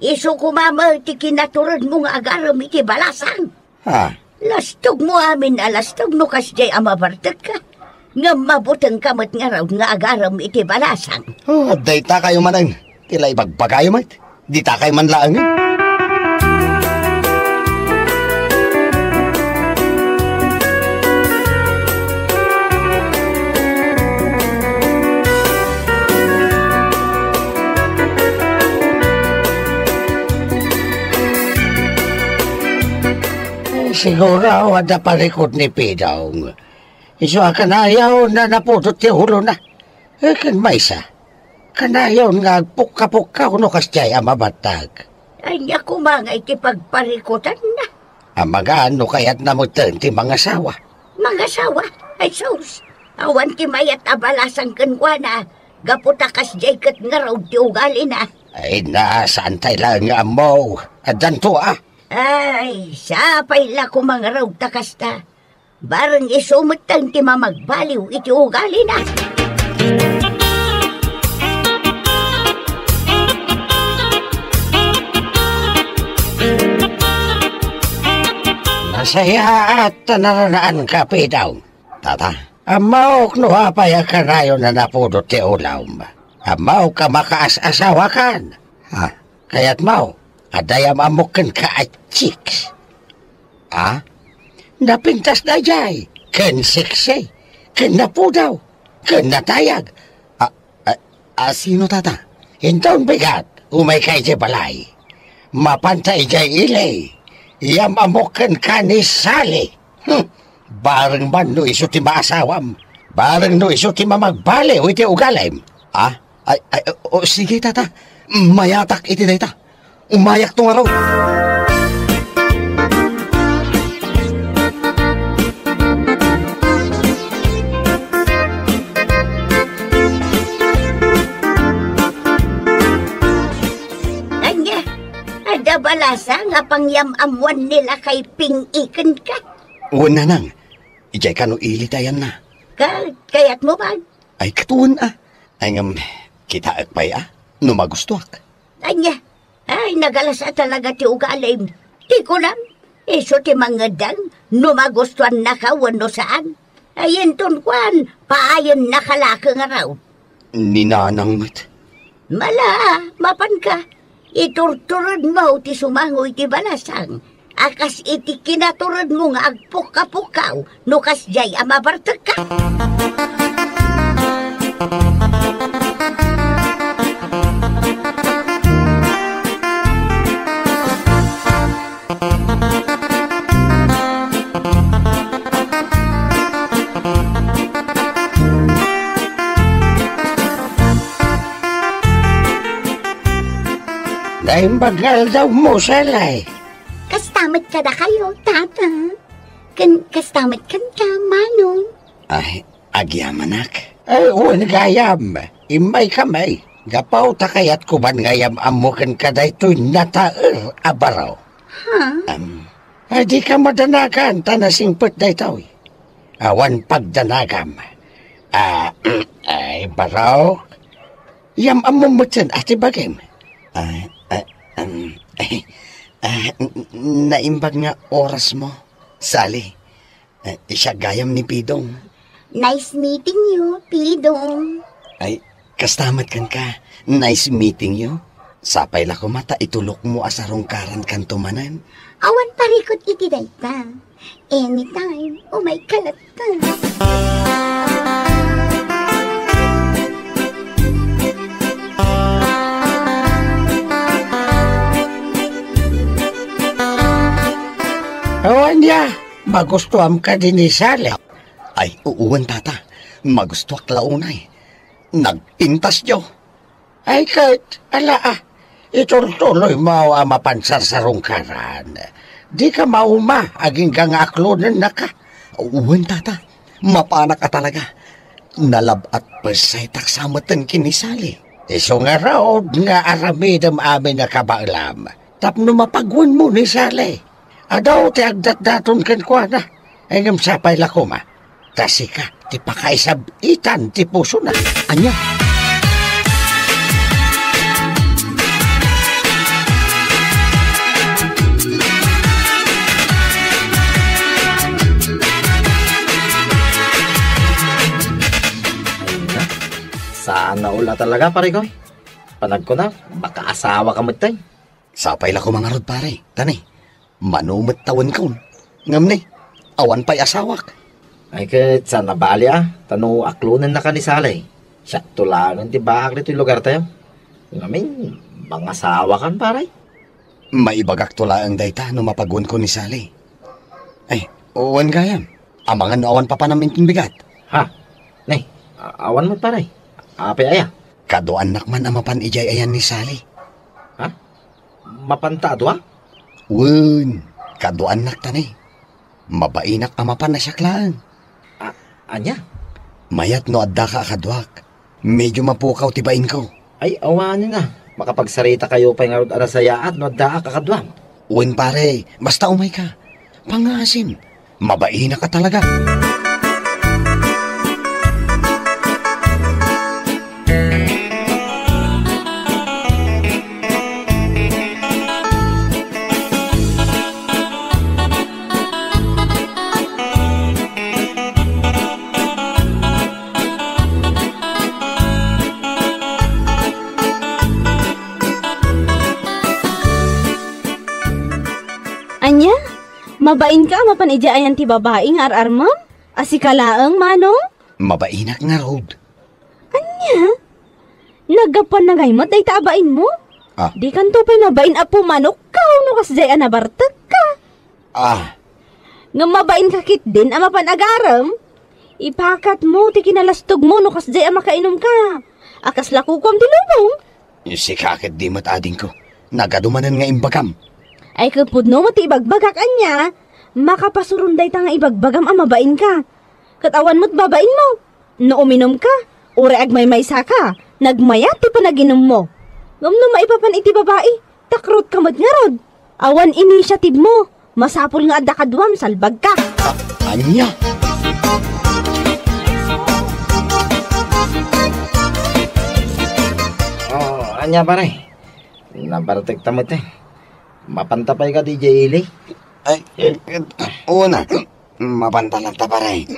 Isu koma met ti kinaturedmo nga agarem iti balasang. Ha? Lastogmo amin a lastog no kasdiay a mabartekka. Ngem mabutengka met ngarud nga agarem iti balasang. Oh, dayta kayo manen. Ti la ibagbagayo met. Ditakay man laengen. Siguro, adda parikut ni Pidong. Isu a kanayon a napudot ti ulona. Eh, ken maysa, kanayon nga agpukka-pukka no kasdiay a mabattag. Ania koma nga iti pagparikutanna? Amangan no kayatna metten ti mangasawa. Mangasawa? Ay sus, awan ti mayat a balasang kenkuana, gapu ta kasdiay ket ngarud ti ugalina. Ay na, saan tay laeng nga ammo? Addanto a. Ay, sapay la koma ngarud ta kasta. Bareng isu metten ti mamagbaliw iti ugalina. Nasayaat ta naranaanka, Pidong. Tata, ammok no apay a kanayon a napudot ti ulom. Ammok a makaas-asawakan. Ha? Kayatmo, adda am-ammok kenka a chicks. A? Napintas daydiay, ken sexy, ken napudaw. ken natayag. A, a, a, sino, tata? Inton bigat, umayka idiay balay. Mapanta idiay ili. Yam-ammok kenka ni Sally. Hmm. Bareng man no isu ti maasawam. Bareng no isu ti mamagbaliw iti ugalim. Ah? Ay, ay, o, sige, tata. Mayatak iti dayta. Umayakto ngarud. Ania, adda balasang a pangyam-ammoan ni lakay Ping-i kenka? Wen, nanang. Idiay kano ili ti ayanna. Ka-, kayatmo, bag? Ay, ket wen a. Ay, ngem, kitaek pay a, no magustuak. Ania? Ay, nagalas a talaga ti ugalim. Ti kunam, isu ti mangeddeng no magustuannaka wenno saan. Ay, inton kuan, paayennaka la ket ngarud. Ni nanang met. Mala, mapanka. Iturturedmo ti sumango iti balasang a kas iti kinaturedmo nga agpukkapukaw no kasdiay a mabartekka. Naimbag nga aldawmo, Sally. Kasta met kadakayo, tata. Ken kasta met kenka, manong. Ay, agyamanak. Ay, wen gayam. Immaykami. Gapu ta kayatko man nga yam-ammo kenka daytoy nataer a baro. Ha? Am, ay, dika madanagan ta nasingpet daytoy. Awan pagdanagam. Ah, ay, baro. Yam-ammom metten a ti bagim. Ah, ah, am, ah, n-, n-, naimbag nga orasmo, Sally. Eh, siak gayam ni Pidong. Nice meeting you, Pidong. Ay, kasta met kenka. Nice meeting you. Sapay la koma ta itulokmo a sarungkarankanto manen. Awan parikut iti dayta. Anytime, umayka latta. Awan ya. Magustuam kadi ni Sally? Ay, wen, tata. Magustuak la unay. Nagpintasyo. Ay, ket, ala, ah, iturturoymo a mapan sarsarungkaran. Dika mauma, agingga nga aklonennaka. Wen, tata. Mapanak a talaga. Nalab-at pessaytak sa metten ken ni Sally. Isu ngarud nga aramidem amin a kabaelam. Tapno mapagwenmo ni Sally. Adu ti agdatdaton kenkuana, ngem sapay la koma ta sika ti pakaisab-itan ti pusona. Ania? Ay, na. Sana all a talaga, pare ko. Panagkuna, makaasawaka metten. Sapay la koma ngarud, pare. Tani, mano met tawenkon. Ngem ni, awan pay asawak. Ay, ket saan a bali a, ta no aklonennaka ni Sally, siakto laengen ti baak ditoy lugartayo. Ngamin, mangasawakan, pare. Maibagakto laeng dayta no mapagwenko ni Sally. Ay, wen gayam. Amangan no awan papanam inton bigat. Ha? Ni, a-, awan met, pare. Apay aya? Kaduaannak man a mapan idiay ayan ni Sally. Ha? Mapanta a dua? Wen, kaduaannak ta ni. Mabainak a mapan a siak laeng. A-, ania? Mayat no addaka a kaduak. Medio mapukaw ti bainko. Ay, awanen a. Makapagsaritakayo pay ngarud a nasayaat no addaak a kaduam. Wen, pare, basta umayka. Pangngaasim. Mabainak a talaga. Ania? Mabainka a mapan idiay ayan ti babai nga ar-armem? A sika laeng, manong? Mabainak ngarud. Ania? Naggapuan na ngay met dayta a bainmo? Ah. Dikanto pay mabain a pumanokka no kasdiay a nabartekka. Ah. Ngem mabainka ketdin a mapan agarem? Ipakatmo ti kinalastogmo no kasdiay a makainumka. A kasla kukuam ti lubong? Sika ket di met adingko. Nagadu manen nga imbagam. Ay, ket pudno met ti ibagbagak ania? Makapasuron dayta nga ibagbagam a mabainka. Ket awan met babainmo. No uminumka, uray agmaymaysaka, nagmayat ti panaginummo. Ngem no maipapan iti babai, takrutka met ngarud. Awan initiative-mo. Masapul nga adda kaduam, salbagka. A-, ania? Oh, ania, pare? Nabartekta met, eh. Mapanta pay kadi idiay ili? Ay, eh, una, mapanta latta, pare.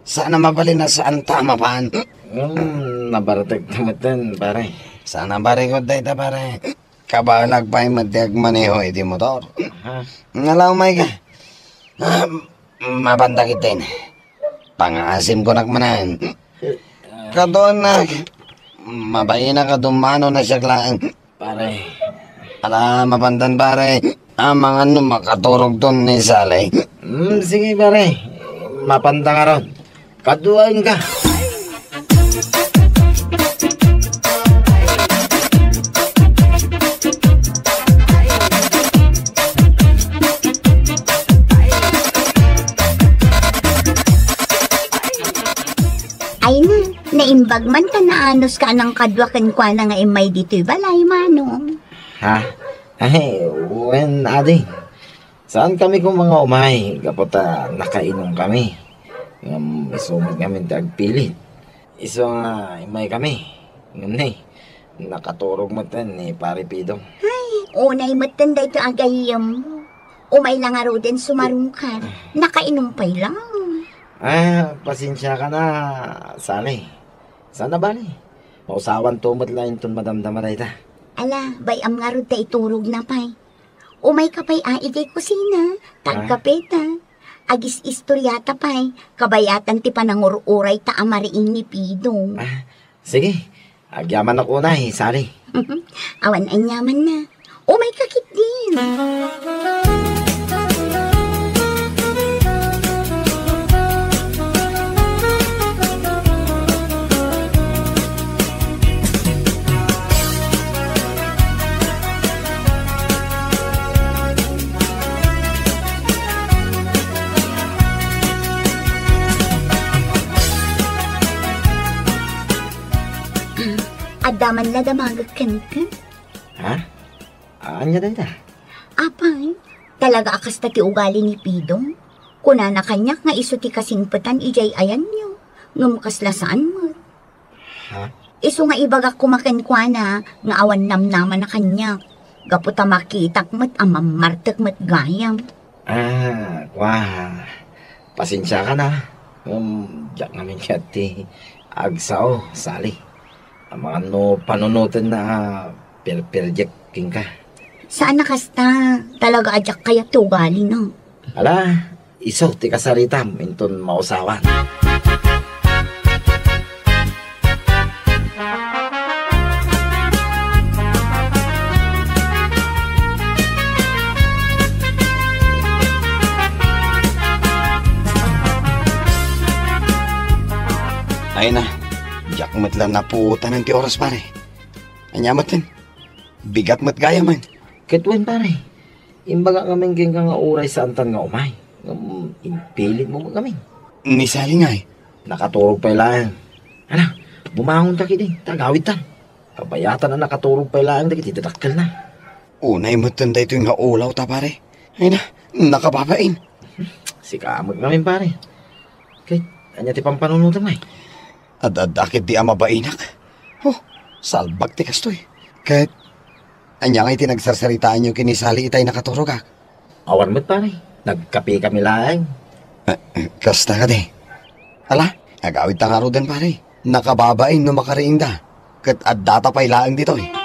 Saan a mabalin a saanta a mapan. Hmm, nabartekta met, pare. Saan a barikod dayta, pare. Kabaelag pay met ti agmaneho iti motor. Aha. Ngala umayka. Ah, mapanta ketdin. Pangaasimko nak manen. Kaduanak, mabainak a dumano na siak laeng. Pare. Ala, mapantan, pare. Amangan no makaturogton ni Sally. Hmm, sige, pare. Mapanta ngarud. Kaduaenka. Ay na, naimbag man ta naanuska a nangkadua kenkuana nga immay ditoy balay, Manong. Ha? Ay, wen, adi. Saankami koma nga umay, gapu ta nakainumkami. Ngem isu met ngamin ti agpilit. Isu nga immaykami. Ngem ni, nakaturog metten ni Pare Pidong. Ay, unay metten daytoy a gayyemmo. Umay la ngaruden sumarungkar. Nakainum pay la. Ah, pasensiaka na, Sally. Saan a bale. Mausawanto met la inton madamdama dayta. Ala, bay-am ngarud ta iturogna pay. Umayka pay a idiay kusina, ta agkapeta. Agis-istoriata pay, kabayatan ti panangur-urayta a mariing ni Pidong. Ah, sige. Agyamanak unay, Sally. Awan aniamanna. Umayka ketdin. Adda man la damagek kenka? Ha? Ania dayta? Apay, talaga a kasta ti ugali ni Pidong. Kunana kaniak nga isu ti kasingpetan idiay ayanyo, ngem kasla saan met. Ha? Isu nga ibagak koma kenkuana nga awan namnamana kaniak, gapu ta makitak met a mammartek met gayam. Ah, kua, pasensiaka na. Ngem, diak ngamin kayat ti agsao, Sally. Amangan no panunotenna a perperdiek kenka. Saan a kasta, talaga a diak kayat ti ugalina. Ala, isu ti kasaritam inton mausawan. Ay na, diak met la napuotanan ti oras, pare. Ania met ken? Bigat met gayamen. Ket wen, pare, imbagak ngamin kenka nga uray saantan nga umay. Ngem impilitmo met ngamin. Ni Sally ngay? Nakaturog pay laeng. Ala, bumangonta ketdi, ta agawidtan. Kabayatan a nakaturog pay laeng dagiti dadakkelna. Unay metten daytoy nga ulawta, pare. Ay na, nakababain. Sika met ngamin, pare. Ket, ania ti pampanunotem, ay? Ad-adda ketdi a mabainak. Oh, salbag ti kastoy. Ket, ania ngay ti nagsarsaritaanyo ken ni Sally itay nakaturogak? Awan met, pare. Nagkapekami laeng. Eh, eh, kasta kadi. Ala, agawidta ngaruden, pare. Nakababain no makariingda. Ket addata pay laeng ditoy.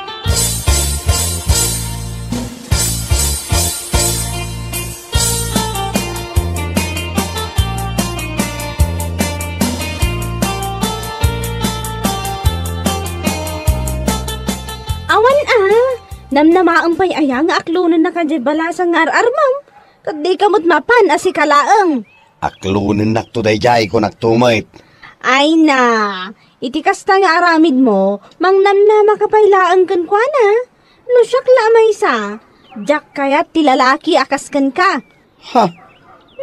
Namnamaem pay aya nga aklonennaka diay balasang nga ar-armem? Ket dika met mapan a sika laeng. Aklonennakto daydiay, kunakto met. Ay na, iti kasta nga aramidmo, mangnamnamaka pay laeng kenkuana. No siak la a maysa, diak kayat ti lalaki a kas kenka. Ha?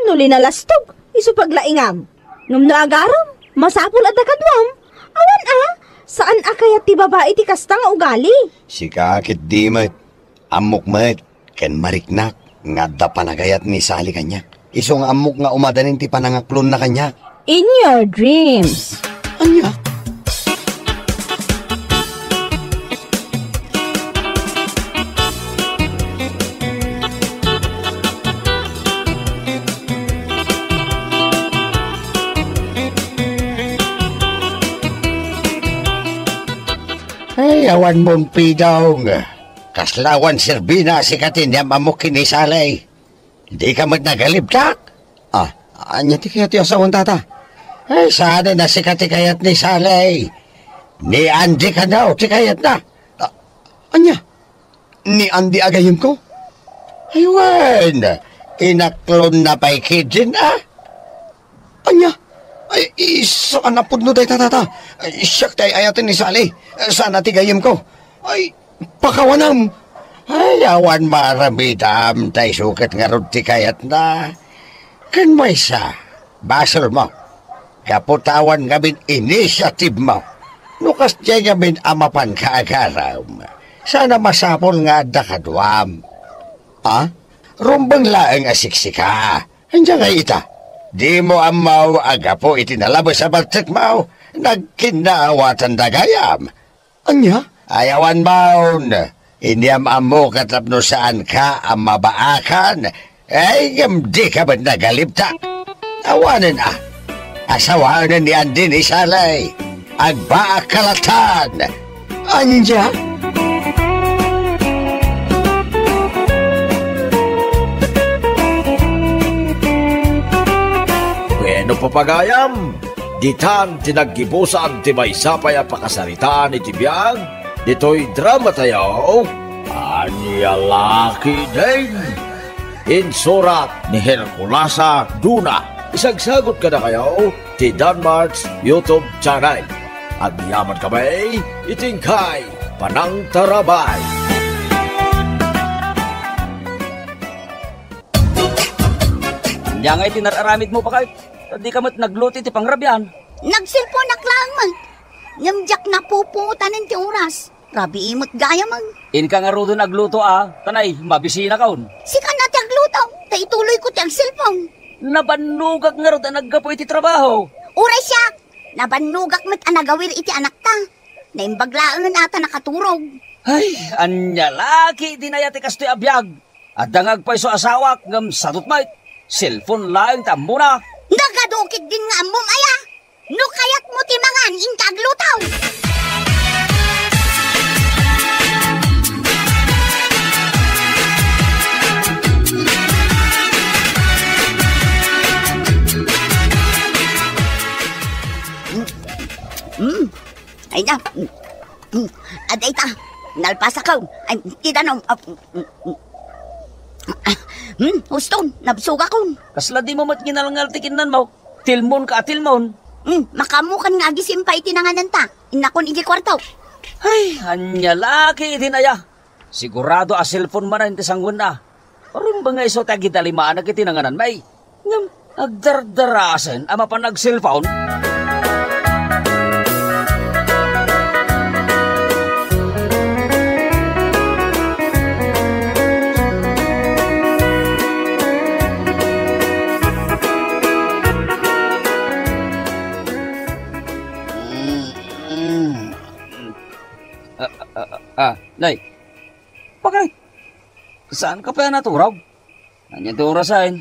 No linalastog, isu paglaingam. Ngem no agaram, masapul a dakaduam. Awan a, saan a kayat ti babai ti kasta nga ugali. Sika ket di met. Ammok met, ken mariknak, nga adda panagayat ni Sally kaniak. Isu nga ammok nga umadanin ti panangaklonna kaniak. In your dreams. Ania? Ay, awan mon pidong. Kasla awan serbina a sika ti inyam-ammok ken ni Sally. Dika met nagalibtak? Ah, ania ti kayat ti asawan, tata? Ay, saanen a sika ti kayat ni Sally. Ni Andy kano ti kayatna. Ah, ania? Ni Andy a gayyemko? Ay, wen, inaklonna pay ketdin, ah. Ania? Ay, saan a pudno dayta, tata? Ay, siak ti ay-ayaten ni Sally. Saan a ti gayyemko? Ay, pakawanam. Ay, awan maaramidam, ta isu ket ngarud ti kayatna. Ken maysa, basolmo. Gapu ta awan ngamin initiative mo. No kasdiay ngamin a mapanka agaram, saan a masapul nga adda kaduam. Ha? Rumbeng laeng a siksika. Ania ngay ita? Dimo ammo a gapu iti nalabes a baltekmo, nagkinnaawatanda gayam. Ania? Ay, awan maon. Inyam-ammok a tapno saanka a mabaakan. Ay, ngem dika met nagalibtak. Awanen a. Asawaenen ni Andy ni Sally. Agbaakka lattan. Ania? Wenno, pagayam, ditan ti naggibusan ti maysa pay a pakasaritaan iti biag ditoy dramatayo, Ania La Ketdin. Insurat ni Herculasa Duna. Isagsagut kadakayo ti Danmart's YouTube channel. Agyamankami iti inkay panangtarabay. Ania ngay ti nar-aramidmo, bakay? Dika met nagluto iti pangrabian. Nagselponak laeng met. Ngem diak napupuotanen ti oras. Rabii met gayam. Inka ngaruden agluto a, ta nay, mabisinakon. Sika na ti agluto, ta ituloyko ti agselpon. Nabannogak ngarud a naggapu iti trabaho. Uray siak, nabannogak met a nagawir iti anakta. Naimbag laengen a ta nakaturog. Ay, ania la ketdin aya ti kastoy a biag? Adda nga agpayso asawak ngem sadut met. Cellphone laeng ti ammona. Nagadu ketdin nga ammom aya? No kayatmo ti mangan, inka agluto. Mm. Ay na. Mm. Mm. Adda ita. Nalpasakon. Ay, ti danum. Ah, mm, mm. Ah, mm, uston, nabsogakon. Kasla dimo met nginalngal ti kinnanmo? Tilmonka a tilmon. Hmm, makaammokan nga agisim pay iti nangananta. Innakon iti kuarto. Ay, ania la ketdin aya? Sigurado a cellphone manen ti sanguenna. Rumbeng nga isu ti agidalimanak iti nangananmi. Ngem, agdardarasen a mapan agcellphone? Ah, ah, ah, ah, nay. Bakit? Saanka pay a naturog? Ania ti orasen?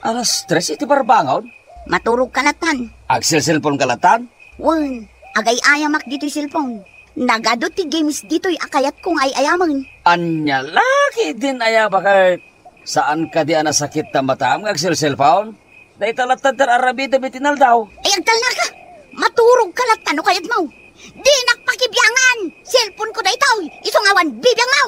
Alas tres iti barbangon? Maturogka lattan. Agselselponka lattan? Wen, agay-ayamak ditoy cellphone. Nagadu ti games ditoy a kayatko nga ay-ayamen. Ania la ketdin aya, bakit? Saan kadi a nasakit ta matam nga agselselpon? Dayta latta ti ar-aramidem iti inaldaw. Ay, agtalnaka! Maturogka latta no kayatmo. Dinak pakibiangan! Cellphone ko daytoy! Isu nga awan bibiangmo!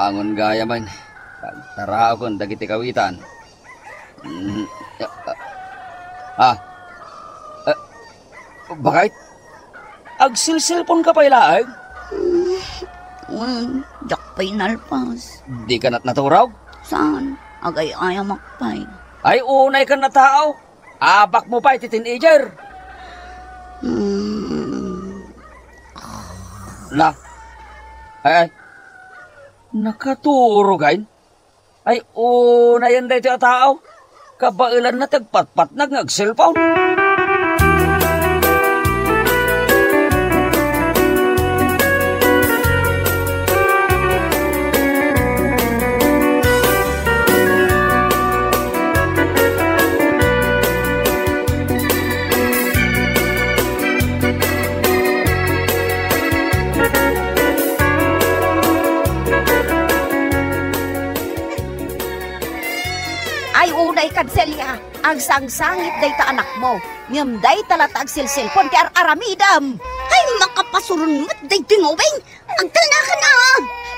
Angon gayam, pagtaraokon dagiti kawitan. Mm, ah, ah, bakit? Agselselponka pay laeng? Mm, wen, diak pay nalpas. Dika nat-, naturog? Saan? Agay-ayamak pay. Ay, unaykan a tao. Abakmo pay ti teenager. Mm. La. Ay, ay. Nakaturog, ay? Ay, unayen daytoy a tao. Kabaelanna ti agpatpatnag nga agselpon. Ay, unay kad, Celia, agsangsangit dayta anakmo, ngem dayta latta agselselpon ti ar-aramidem. Ay, makapasuron met daytoy nga ubing. Agtalnakan a!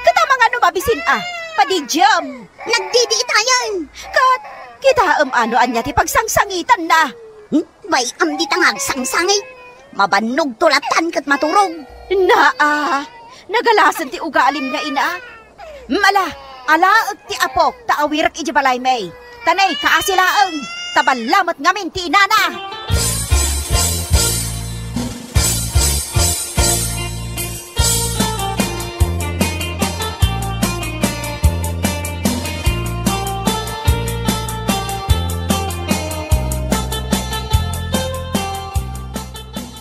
Ket amangan no mabisin a, padidiam. Nagdidiitayan. Ket kitaem a no ania ti pagsangsangitanna. Hmm? Bay-am dita nga agsangsangit. Mabannogto lattan ket maturog. Naa, nagalasen ti ugalim nga ina. Mala, alaek ti apok ta awirek idiay balaymi. Ta nay, kaasi laeng, ta balla met ngamin ti inana.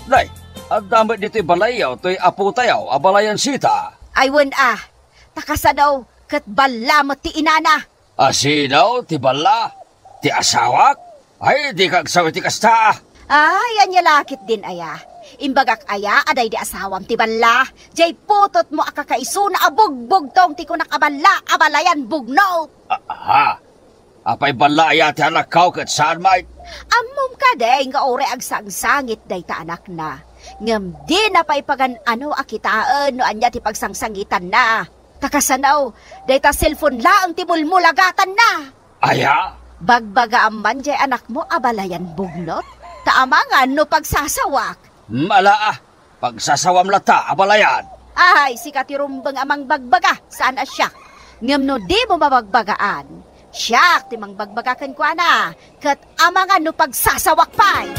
Nay, adda met ditoy balayyo toy apotayo a balayan Sita. Ay, wen a, ta kasano ket balla met ti inana. A sino ti balla? Ti asawak? Ay, dika agsaw iti kasta. Ay, ania la ketdin aya? Imbagak aya a daydi asawam ti balla? Diay putotmo a kakaisuna a bugbugtong ti kunak a balla a balayan bugnot. Aha. Apay balla aya ti anakko ket saan met? Ammom kadi nga uray agsangsangit dayta anakna. Ngem dina pay pagan-ano a kitaen no ania ti pagsangsangitanna. Ta kasano, dayta cellphone laeng ti mulmulagatanna. Aya? Bagbagaam man diay anakmo a balayan bugnot, ta amangan no pagsasawak. Mala a, pagsasawam latta a balayan. Ay, sika ti rumbeng a mangbagbaga, saan a siak. Ngem no dimo mabagbagaan, siak ti mangbagbaga kenkuana, ket amangan no pagsasawak pay.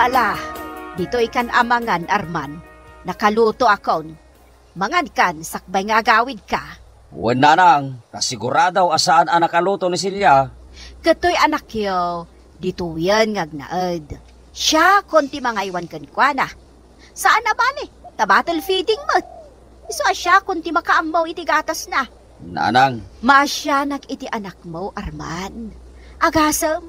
Bala, ditoy kan amangan, Arman. Nakalutoakon. Mangankan sakbay nga agawidka. Wen, nanang, ta sigurado a saan a nakaluto ni Celia. Ket toy anakyo, ditoyen nga agnaed. Siakon ti mangaywan kenkuana. Saan a bale, ta bottle feeding met. Isu a siakon ti makaammo iti gatasna. Nanang. Maasianak iti anakmo, Arman. Agasem,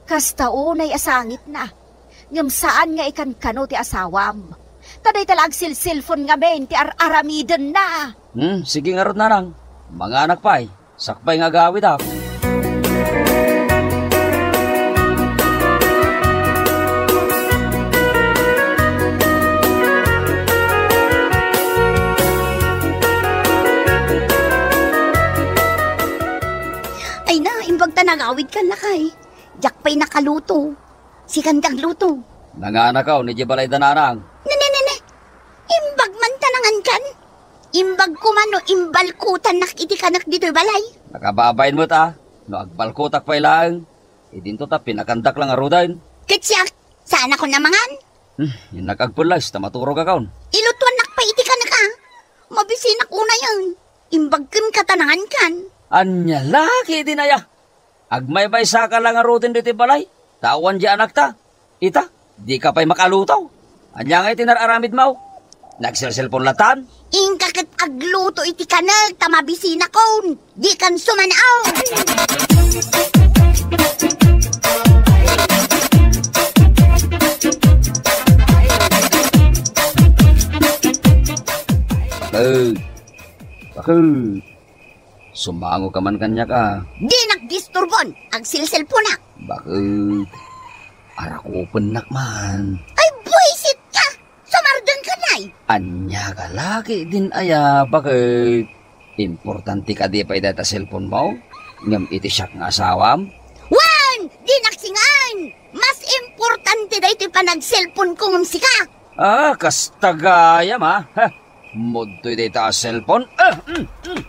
kasta unay a sangitna. Ngem saan nga ikankano ti asawam. Ta dayta la agselselpon ngamin ti ar-aramidenna. Hmm, sige ngarud, nanang. Manganak pay, sakbay nga agawidak. Ay na, imbag ta nagawidkan, lakay. Diak pay nakaluto. Sikan ti agluto. Nanganakaw, ni di balay da nanang. Ne, ne, ne, ne. Imbag man ta nangankan. Imbag koma no imbalkutannak iti kanek ditoy balay. Nakababain met a, no agbalkutak pay laeng, idinto ta pinakandak la ngaruden. Ket siak, saan a koma mangan. Hmm, innak agpellas ta maturogakon. Ilutuannak pay iti kanek a. Mabisinak unayen. Imbag kenka ta nangankan. Ania la ketdin aya? Agmaymaysaka la ngaruden ditoy balay, ta awan di anakta. Ita, dika pay makaluto. Ania ngay ti nar-aramidmo? Nagselselpon latan? Inka ket agluto iti kanek ta mabisinakon. Dikan sumanao. Bakit? Sumango ka man kaniak, a. Dinak disturbon, agselselponak. Bakit? Arakupennak man. Ay, buisit ka! Sumardeng ka, nay! Ania ka laki din aya, bakit? Importante kadi pay dayta cellphone mo? Ngem iti siak nga asawam? Wen! Dinak singaen! Mas importante daytoy panag-cellphone ko ngem sika! Ah, kasta gayam, a. Heh, mudtoy dayta a cellphone. Ah, mm, mm, mm,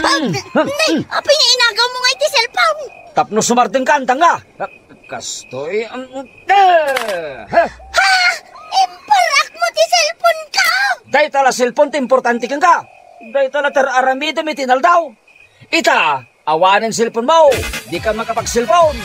Ah, mm, nay, mm. Apay nga inagaw mo nga iti cellphone? Tapno sumardeng ka, antang nga. Ah, kastoy, mm, eh, heh. Ha? Imparak mo ti cellphone ko? Dayta la cellphone ti importante kenka. Dayta la ti ar-aramidem iti inaldaw. Ita, awanen cellphone mo. Dika makapag-cellphone.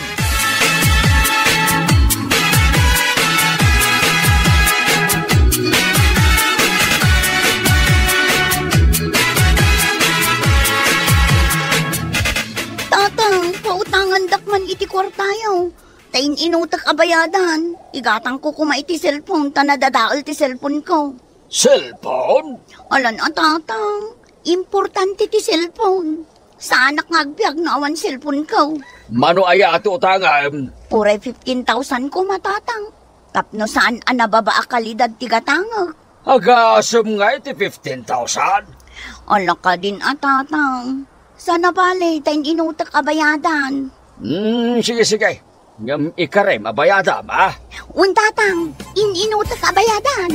Tatang, pautangandak man iti kuartayo. Ta in-inutek a bayadan. Igatangko koma iti cellphone ta nadadael ti cellphone ko. Cellphone? Alan a, Tatang. Importante ti cellphone. Saanak nga agbiag no awan cellphone ko. Mano aya ti utangem? Uray fifteen thousand koma, Tatang. Tapno saan a nababa a kalidad ti gatangek. Agasem nga iti fifteen thousand? Ala kadin a, Tatang. Sana bale, ta in-inutek a bayadan. Hmm, sige, sige. Ngem ikarem a bayadam, a? Wen, Tatang, in-inutek a bayadan.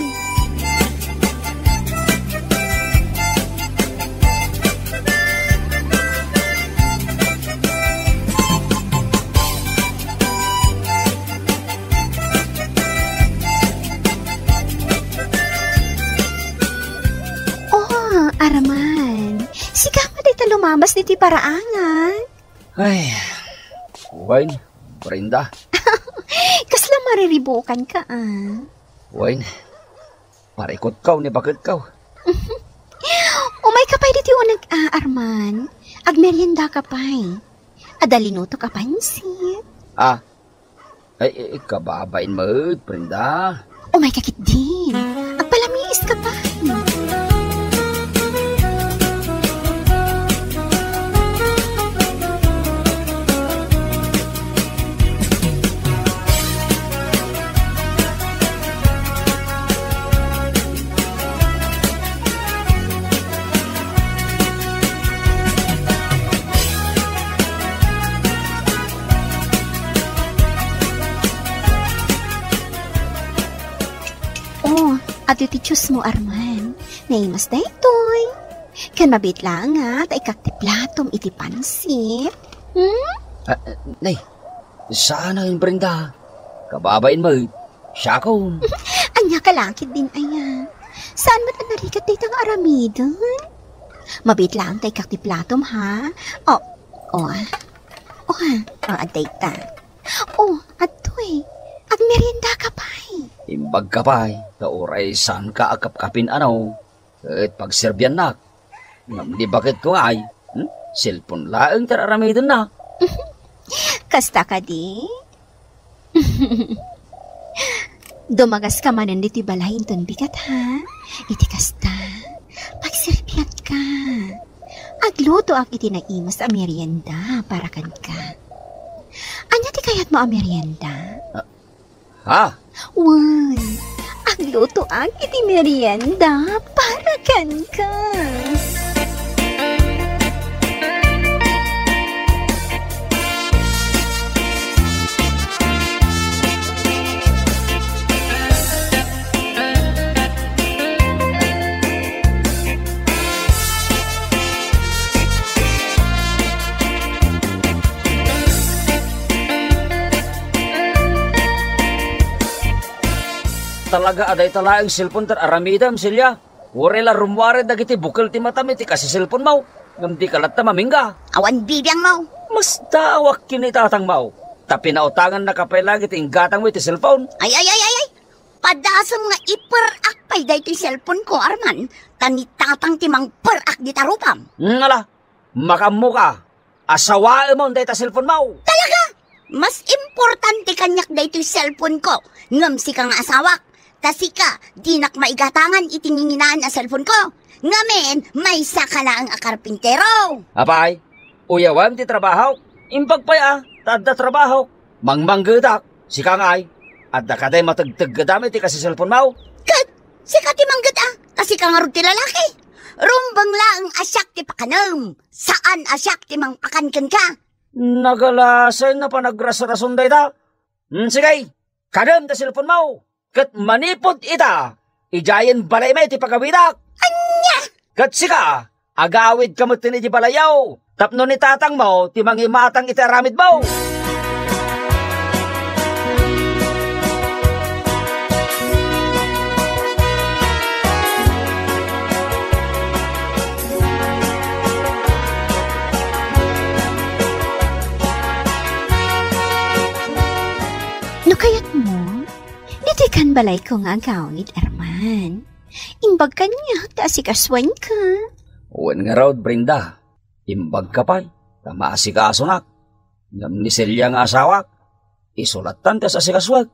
Oh, Arman, sika met dayta lumabas ditoy paraangan? Ay, wen, Brenda. Kasla mariribukan ka, a. Wen, parikutko ni baketko. Umayka pay ditoy uneg, a, Arman. Agmeriendaka pay. Adda linutok a pansit. Ah, ay, ay, kababain met, Brenda. Umayka ketdin. Agpalamiiska pay. Oh, adu ti juice mo, Arman. Naimas daytoy. Ken mabiit laeng nga ta ikkak ti platom iti pansit. Hmm? Ah, nay, saan a, Brenda? Kababain met. Siakon. Ania ka la ketdin aya? Saan met a narigat dayta nga aramiden? Mabiit laeng ta ikkak ti platom, ha? Oh, oh, ah. Oh, ha? Oh, adda ita. Oh, adtoy. Agmeriendaka pay. Imbagka pay, ta uray saanka a kapkapin, ano? Ket pagserbiannak. Ngem di baketko ngay, hmm? Cellphone laeng ti ar-aramidenna. Kasta kadi? Dumagaska manen ditoy balay inton bigat, ha? Iti kasta, pagserbiatka. Aglutoak iti naimas a merienda para kenka. Ania ti kayatmo a merienda? Ah, Ha? Wen, aglutoak iti merienda para kenka. Talaga a dayta laeng cellphone ti ar-aramidem, Celia. Uray la rummuar dagiti bukel ti matam iti kasi cellphone mo, ngem dika latta mamingga. Awan bibiang mo. Masdaawak ken ni tatang mo. Ta pinautangannaka pay laeng iti inggatang mo iti cellphone. Ay, ay, ay, ay, ay. Padasem nga iperak pay daytoy cellphone ko, Arman. Ta ni tatang ti mangperak dita rupam. Hmm, ala. Makaammoka, asawaemon dayta cellphone mo. Talaga? Mas importante kaniak daytoy cellphone ko ngem sika nga asawak. Ta sika, dinak maigatangan iti nginginaan a cellphone ko. Ngamin, maysa ka laeng a karpintero. Apay, uyawem ti trabahok. Imbag pay a, ta adda trabahok. Mangmanggetak, sika ngay. Adda kadi mategteggedam iti kasi cellphone mo? Ket, sika ti mangget a, ta sika ngarud ti lalaki. Rumbeng laeng a siak ti pakanem, saan a siak ti mangpakan kenka. Nagalasen a panagrasrason dayta. Hmm, sige, kanem ta cellphone mo. Ket manipud ita, idiayen balaymi ti pagawidak. Ania? Ket sika, agawidka metten iti balayyo, tapno ni tatangmo ti mangimatang iti aramidmo. No kayatmo, ditoy kan balayko nga agawid, Arman. Imbag kaniak ta asikasuenka. Wen ngarud, Brenda. Imbagka pay, ta maasikasunak. Ngem ni Celia nga asawak, isu lattan ti as-asikasuek.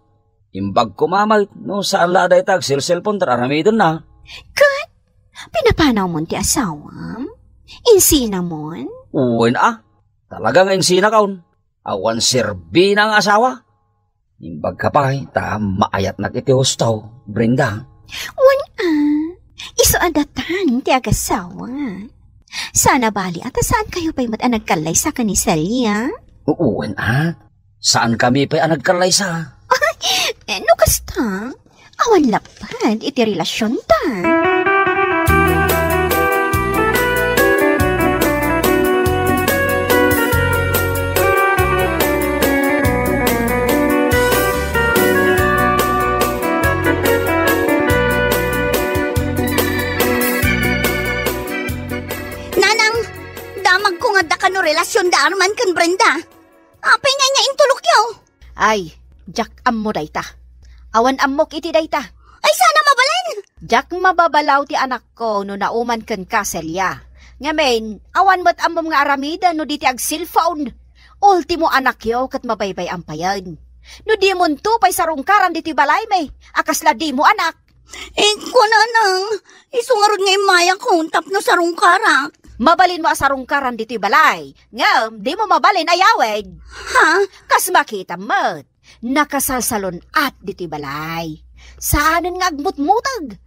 Imbag koma met no saan la a dayta agselselpon ta ar-aramidenna. Ket, pinapanawmon ti asawam? Insinamon? Wen a, talaga nga insinakon. Awan serbina nga asawa. Imbagka pay ta maayatnak iti husto, Brenda. Wen a, isu a datan ti agasawa. Saan a bali a ta saankayo pay met a nagkallaysa ken ni Celia? Wen a, saankami pay a nagkallaysa. Eh, no kasta, awan lapped iti relasionta. Nanang, damagko nga adda kano relasionda Arman ken Brenda. Apay ngay nga intulokyo? Ay, diak ammo dayta. Awan ammok iti dayta. Ay, saan a mabalin? Diak mababalaw ti anakko no nauman kenka, Celia. Ngamin, awan met ammom nga aramiden no di ti agcellphone. Ultimo anakyo ket mabaybay-am payen. No dimonto pay sarungkaran ditoy balaymi, a kasla dimo anak. Ikko, Nanang, isu ngarud nga immayakon tapno sarungkarak. Mabalinmo a sarungkaran ditoy balay, ngem dimo mabalin a yawid. Ha? Kas makitam met, nakasalsalun-at ditoy balay. Saanen nga agmutmuteg.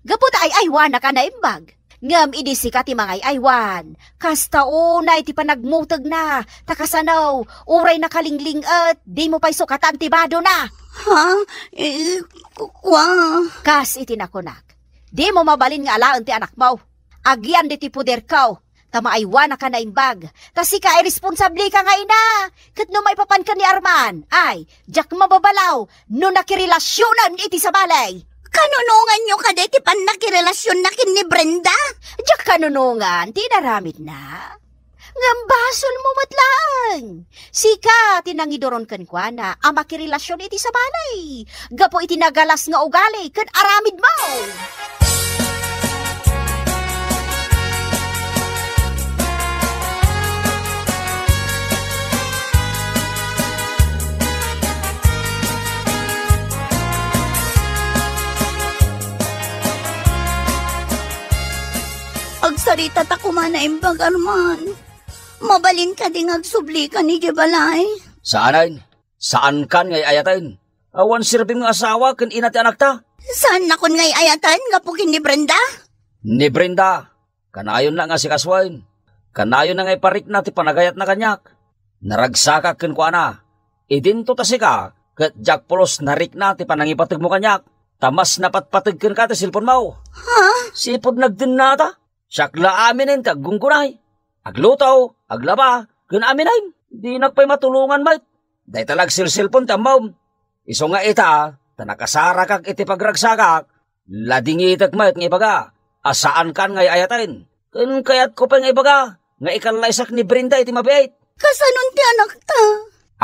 Gapu ta ay-aywanak a naimbag. Ngem idi sika ti mangay-aywan, kasta unay ti panagmutegna, ta kasano, uray nakalingling-et, dimo pay sukatan ti badona. Ha? Eh, ku-, kua? Kas iti nakunak, dimo mabalin nga alaen ti anakmo. Agyan ditoy poderko, ta maaywanak a naimbag. Ta sika, iresponsableka nga ina. Ket no maipapan ken ni Arman, ay, diak mababalaw no nakirelasionen iti sabali. Kanunonganyo kadi ti pannakirelasionna ken ni Brenda? Diak kanunongan ti inaramidna. Ngem basolmo met laeng. Sika ti nangiduron kenkuana a makirelasion iti sabali. Gapu iti nagalas nga ugali ken aramidmo. Agsarita ta koma naimbag, Arman. Mabalin kadi nga agsublika idiay balay? Saanen. Saankan nga ay-ayaten. Awan serbim nga asawa ken ina ti anakta. Saannakon nga ay-ayaten gapu ken ni Brenda? Ni Brenda, kanayon la nga asikasuen. Kanayon la nga iparikna ti panagayatna kaniak. Naragsakak kenkuana. Idinto ta sika, ket diak pulos narikna ti panangipategmo kaniak. Ta mas napatpateg kenka ti cellphone mo. Ha? Sipud nagdennata. Siak la aminen ti aggunggunay. Agluto, aglaba, ken aminen. Dinak pay matulongan met. Dayta la agselselpon ti ammom. Isu nga ita, ta nakasarakak iti pagragsakak, ladingitek met nga ibaga a saankan nga ay-ayaten. Ken kayatko pay nga ibaga nga ikallaysak ni Brenda iti mabiit. Kasanon ti anakta?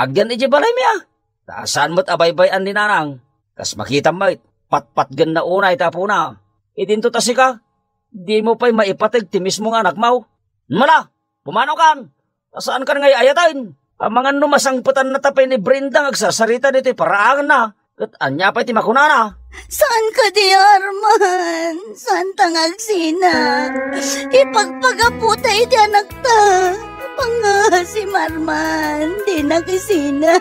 Agyan idiay balaymi a. Ta saan met a baybay-an ni Nanang. Kas makitam met, patpatgenna unay ti apona. Idinto ta sika, dimo pay maipateg ti mismo nga anakmo. Mala, pumanaw kan! Ta saankan nga ay-ayaten. Amangan no masangpetanna ta pay ni Brenda nga agsarsarita ditoy paraanganna. Ket ania pay ti makunana? Saan kadi, Arman? Saanta nga agsina? Ipagpagapota iti anakta. Pangasim, Arman, dinak isina.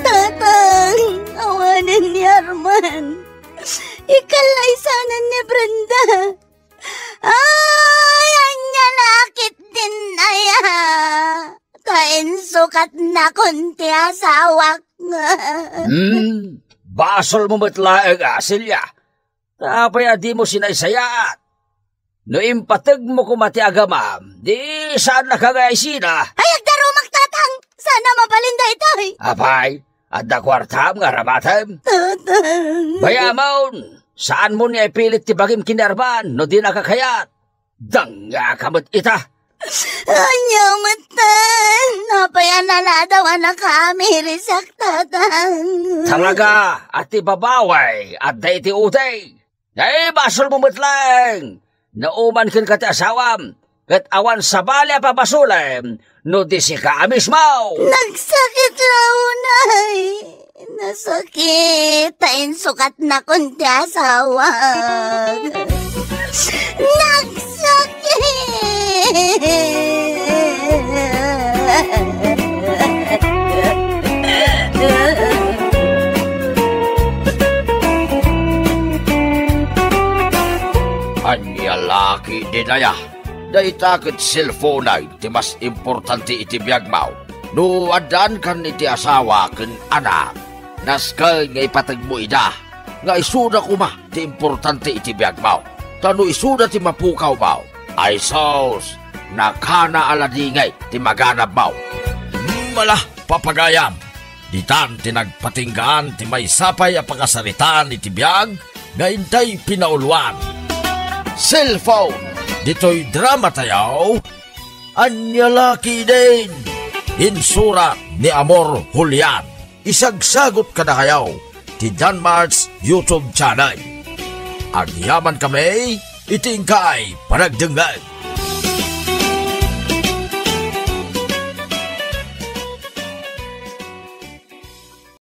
Tatang, awanen ni Arman. Ikallaisanan ni Brenda. Ay, ania la ketdin aya? Ta insukatnakon ti asawak. Hmm, basolmo met laeng, a, Celia. Ta apay a dimo sinaysayaat? No impategmo koma ti agamam, di saannaka nga isina. Ay, agdarumak, Tatang! Saan a mabalin daytoy? Apay, adda kuartam nga aramatem? Tatang. Bayamon, saanmo nga ipilit ti bagim ken ni Arman no dinaka kayat. Dangngaka met ita. Ania metten? Apay a naladaw a nakaamirisak, Tatang? Talaga a ti babawi adda iti uteng. Ay, basolmo met laeng! Nauman kenka ti asawam, ket awan sabali a pabasolem no di sika a mismo! Nagsakit la unay! Nasakit ta insukatnakon ti asawak. Nagsakit! Ania la ketdin aya? Dayta ket cellphone ti mas importante iti biagmo. No addaankan iti asawa ken anak, nasken nga ipategmo ida nga isuda koma ti importante iti biagmo. Ta no isuda ti mapukawmo, ay sus, nakana a ladingit ti maganabmo. Mala, papagayam, ditan ti nagpatinggaan ti maysa pay a pakasaritaan iti biag nga intay pinauluan. Cellphone, ditoy dramatayo, Ania la ketdin? Insurat ni Amor Julian. Isagsagut kadakayo ti Danmart's YouTube channel. Agyamankami iti inkay panagdengngeg.